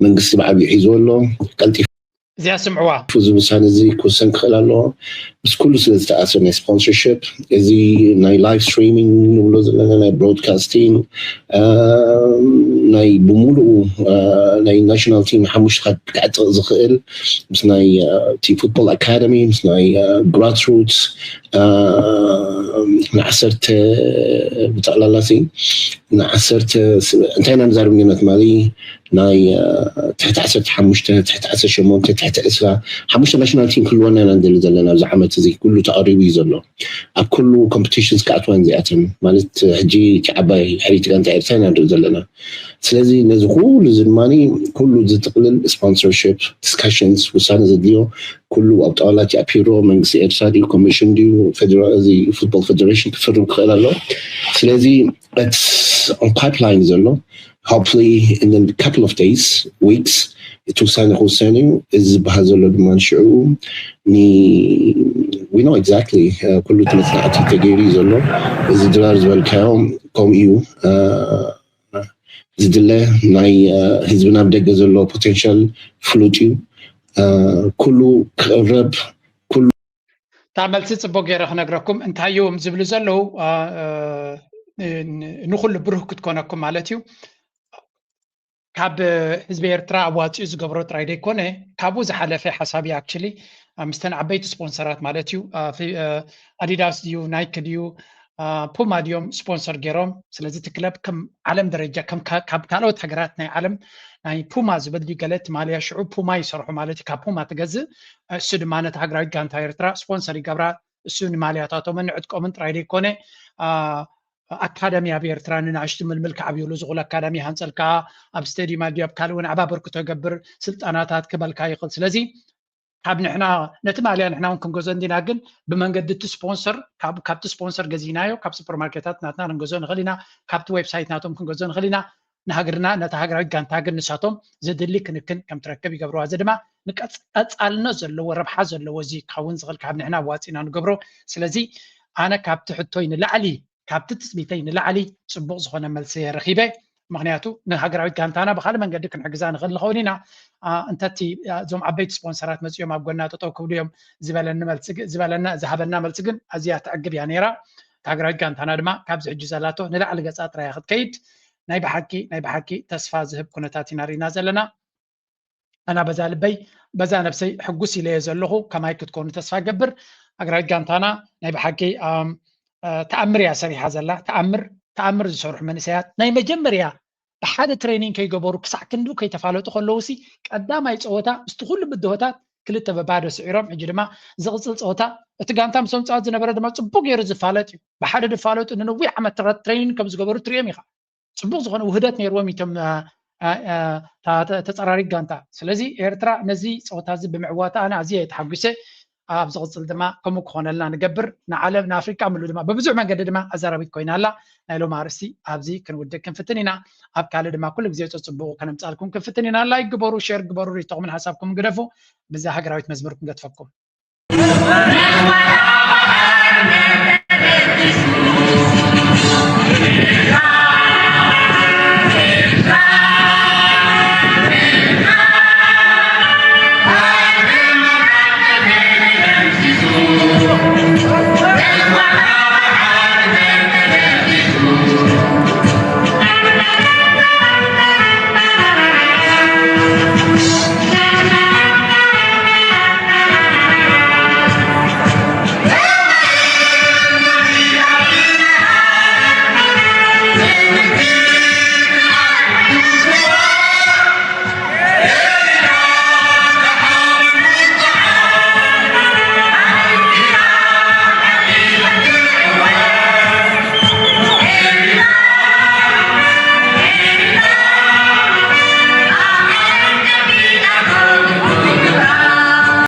መንግስቲ ብዓብዩ ሒዝዎ ኣሎ። ቀልጢፉ እዚኣ ስምዕዋ። እዚ ውሳነ እዚ ክውሰን ክኽእል ኣለዎ። ምስ ኩሉ ስለ ዝተኣሰር፣ ናይ sponsorship፣ እዚ ናይ live streaming ንብሎ ዘለና፣ ናይ broadcasting፣ ናይ ብሙሉኡ ናይ national team ሓሙሽተ ክዕጥቕ ዝኽእል፣ ምስ ናይ እቲ football academy፣ ምስ ናይ grassroots፣ ንዓሰርተ ብጠቕላላ ሲ ንዓሰርተ እንታይ ኢና ንዛረብ ጌና ትማሊ፣ ናይ ትሕቲ ዓሰርተ ሓሙሽተ፣ ትሕቲ ዓሰርተ ሸሞንተ፣ ትሕቲ ዕስራ፣ ሓሙሽተ national team ክህልወና ኢና ንደሊ ዘለና። ኣብዚ ዓመት እዚ ኩሉ ተቐሪቡ እዩ ዘሎ። ኣብ ኩሉ competitions ክኣትዋ እዚኣተን ማለት ሕጂ እቲ ዓባይ ሕርይቲ ጋንታ ኤርትራ ኢና ንርኢ ዘለና። ስለዚ ነዚ ኩሉ እዚ ድማ ኩሉ ዝጥቕልል sponsorship discussions፣ ውሳነ ዘድልዮ ኩሉ ኣብ ጣውላ እቲ ኣፒሮ መንግስቲ ኤርትራ ድዩ፣ ኮሚሽን ድዩ፣ እዚ football federation ክፍርም ክኽእል ኣሎ። ስለዚ it's on pipeline ዘሎ። Hopefully in a couple of days, weeks፣ እቲ ውሳነ ክውሰን እዩ። እዚ ዝበሃል ዘሎ ድማ ንሽዑ we know exactly ኩሉ እቲ መፅናዕቲ ተገይሩ እዩ ዘሎ። እዚ ድራር ዝበልካዮም ከምኡ እዩ። ዝድለ ናይ ህዝብና ኣብ ደገ ዘሎ potential ፍሉጥ እዩ። ኩሉ ክቕረብ፣ ኩሉ እታ መልሲ ፅቡቅ ገይረ ክነግረኩም። እንታይ እዮም ዝብሉ ዘለዉ? ንኩሉ ብሩህ ክትኮነኩም ማለት እዩ። ካብ ህዝቢ ኤርትራ ኣዋፂኡ ዝገብሮ ጥራይ ዘይኮነ፣ ካብኡ ዝሓለፈ ሓሳብ እዩ። Actually ምስተን ዓበይቲ ስፖንሰራት ማለት እዩ፣ ኣዲዳስ ድዩ፣ ናይክ ድዩ፣ ፑማ ድዮም ስፖንሰር ገይሮም። ስለዚ እቲ ክለብ ከም ዓለም ደረጃ፣ ከም ካብ ካልኦት ሃገራት ናይ ዓለም ናይ ፑማ ዝብል ድዩ ገለ፣ እቲ ማልያ ሽዑ ፑማ ይሰርሑ ማለት እዩ። ካብ ፑማ ትገዝእ፣ እሱ ድማ ነቲ ሃገራዊት ጋንታ ኤርትራ ስፖንሰር ይገብራ። እሱ ንማልያታቶምን ንዕጥቆምን ጥራይ ዘይኮነ፣ ኣካዳሚ ኣብ ኤርትራ ንናእሽቱ ምልምል ክዓብዩሉ ዝኽእሉ ኣካዳሚ ሃንፀልካ፣ ኣብ ስቴዲየም ኣድዩ ኣብ ካልእ እውን ዓባ በርክቶ ይገብር፣ ስልጠናታት ክበልካ ይኽእል። ስለዚ ካብ ንሕና ነቲ ማልያ ንሕና እውን ክንገዞ እንዲና፣ ግን ብመንገዲ እቲ ስፖንሰር፣ ካብቲ ስፖንሰር ገዚናዮ፣ ካብ ሱፐርማርኬታት ናትና ክንገዞ ንኽእል ኢና፣ ካብቲ ዌብሳይት ናቶም ክንገዞ ንኽእል ኢና። ንሃገርና፣ ነታ ሃገራዊት ጋንታ ግን ንሳቶም ዘድሊ ክንክን ከም ትረክብ ይገብርዋ። እዚ ድማ ንቀፃልነት ዘለዎ ረብሓ ዘለዎ እዚ ክኸውን ዝኽእል ካብ ንሕና ኣዋፂና ንገብሮ። ስለዚ ኣነ ካብቲ ሕቶይ ንላዕሊ፣ ካብቲ ትፅቢተይ ንላዕሊ ፅቡቕ ዝኾነ መልሲ ረኺበ። ምክንያቱ ንሃገራዊት ጋንታና ብካልእ መንገዲ ክንሕግዛ ንኽእል ንኸውን ኢና። እንተቲ እዞም ዓበይቲ ስፖንሰራት መፂኦም ኣብ ጎና ጠጠው ክብሉ እዮም ዝበለኒ መልሲ፣ ዝበለና ዝሃበና መልሲ ግን ኣዝያ ተዕግብ እያ ነይራ። ሃገራዊት ጋንታና ድማ ካብዚ ሕጂ ዘላቶ ንላዕሊ ገፃ ጥራያ ክትከይድ ናይ ብሓቂ ናይ ብሓቂ ተስፋ ዝህብ ኩነታት ኢና ርኢና ዘለና። ኣና በዛ ልበይ በዛ ነብሰይ ሕጉስ ኢለየ ዘለኹ። ከማይ ክትኮኑ ተስፋ ገብር። ሃገራዊት ጋንታና ናይ ብሓቂ ተኣምር እያ ሰሪሓ ዘላ። ተኣምር ተኣምር ዝሰርሑ መንእሰያት ናይ መጀመርያ ብሓደ ትሬኒንግ ከይገበሩ ክሳዕ ክንዱ ከይተፋለጡ ከለዉ ሲ ቀዳማይ ፀወታ ምስቲ ኩሉ ብድሆታት ክልተ በባዶ ስዒሮም። ሕጂ ድማ ዝቕፅል ፀወታ እቲ ጋንታ ምስቶም ፀወት ዝነበረ ድማ ፅቡቅ ገይሩ ዝፋለጥ እዩ። ብሓደ ዝፋለጡ ንነዊሕ ዓመት ትሬኒንግ ከም ዝገበሩ ትሪኦም ኢኻ። ፅቡቅ ዝኾነ ውህደት ነይርዎም እቶም ተፃራሪ ጋንታ። ስለዚ ኤርትራ ነዚ ፀወታ እዚ ብምዕዋታ ኣነ ኣዝየ ተሓጒሰ። ኣብ ዝቕፅል ድማ ከምኡ ክኾነልና ንገብር። ንዓለም ንኣፍሪቃ ምሉ ድማ ብብዙሕ መንገዲ ድማ ኣዛራቢት ኮይና ኣላ። ናይ ሎም ኣርእስቲ ኣብዚ ክንውድእ ክንፍትን ኢና። ኣብ ካልእ ድማ ኩሉ ግዜ ፀፅቡቁ ከነምፃልኩም ክንፍትን ኢና። ላይክ ግበሩ፣ ሼር ግበሩ፣ ሪቶኹምን ሓሳብኩም ግደፉ። ብዛ ሃገራዊት መዝሙር ክንገትፈኩም።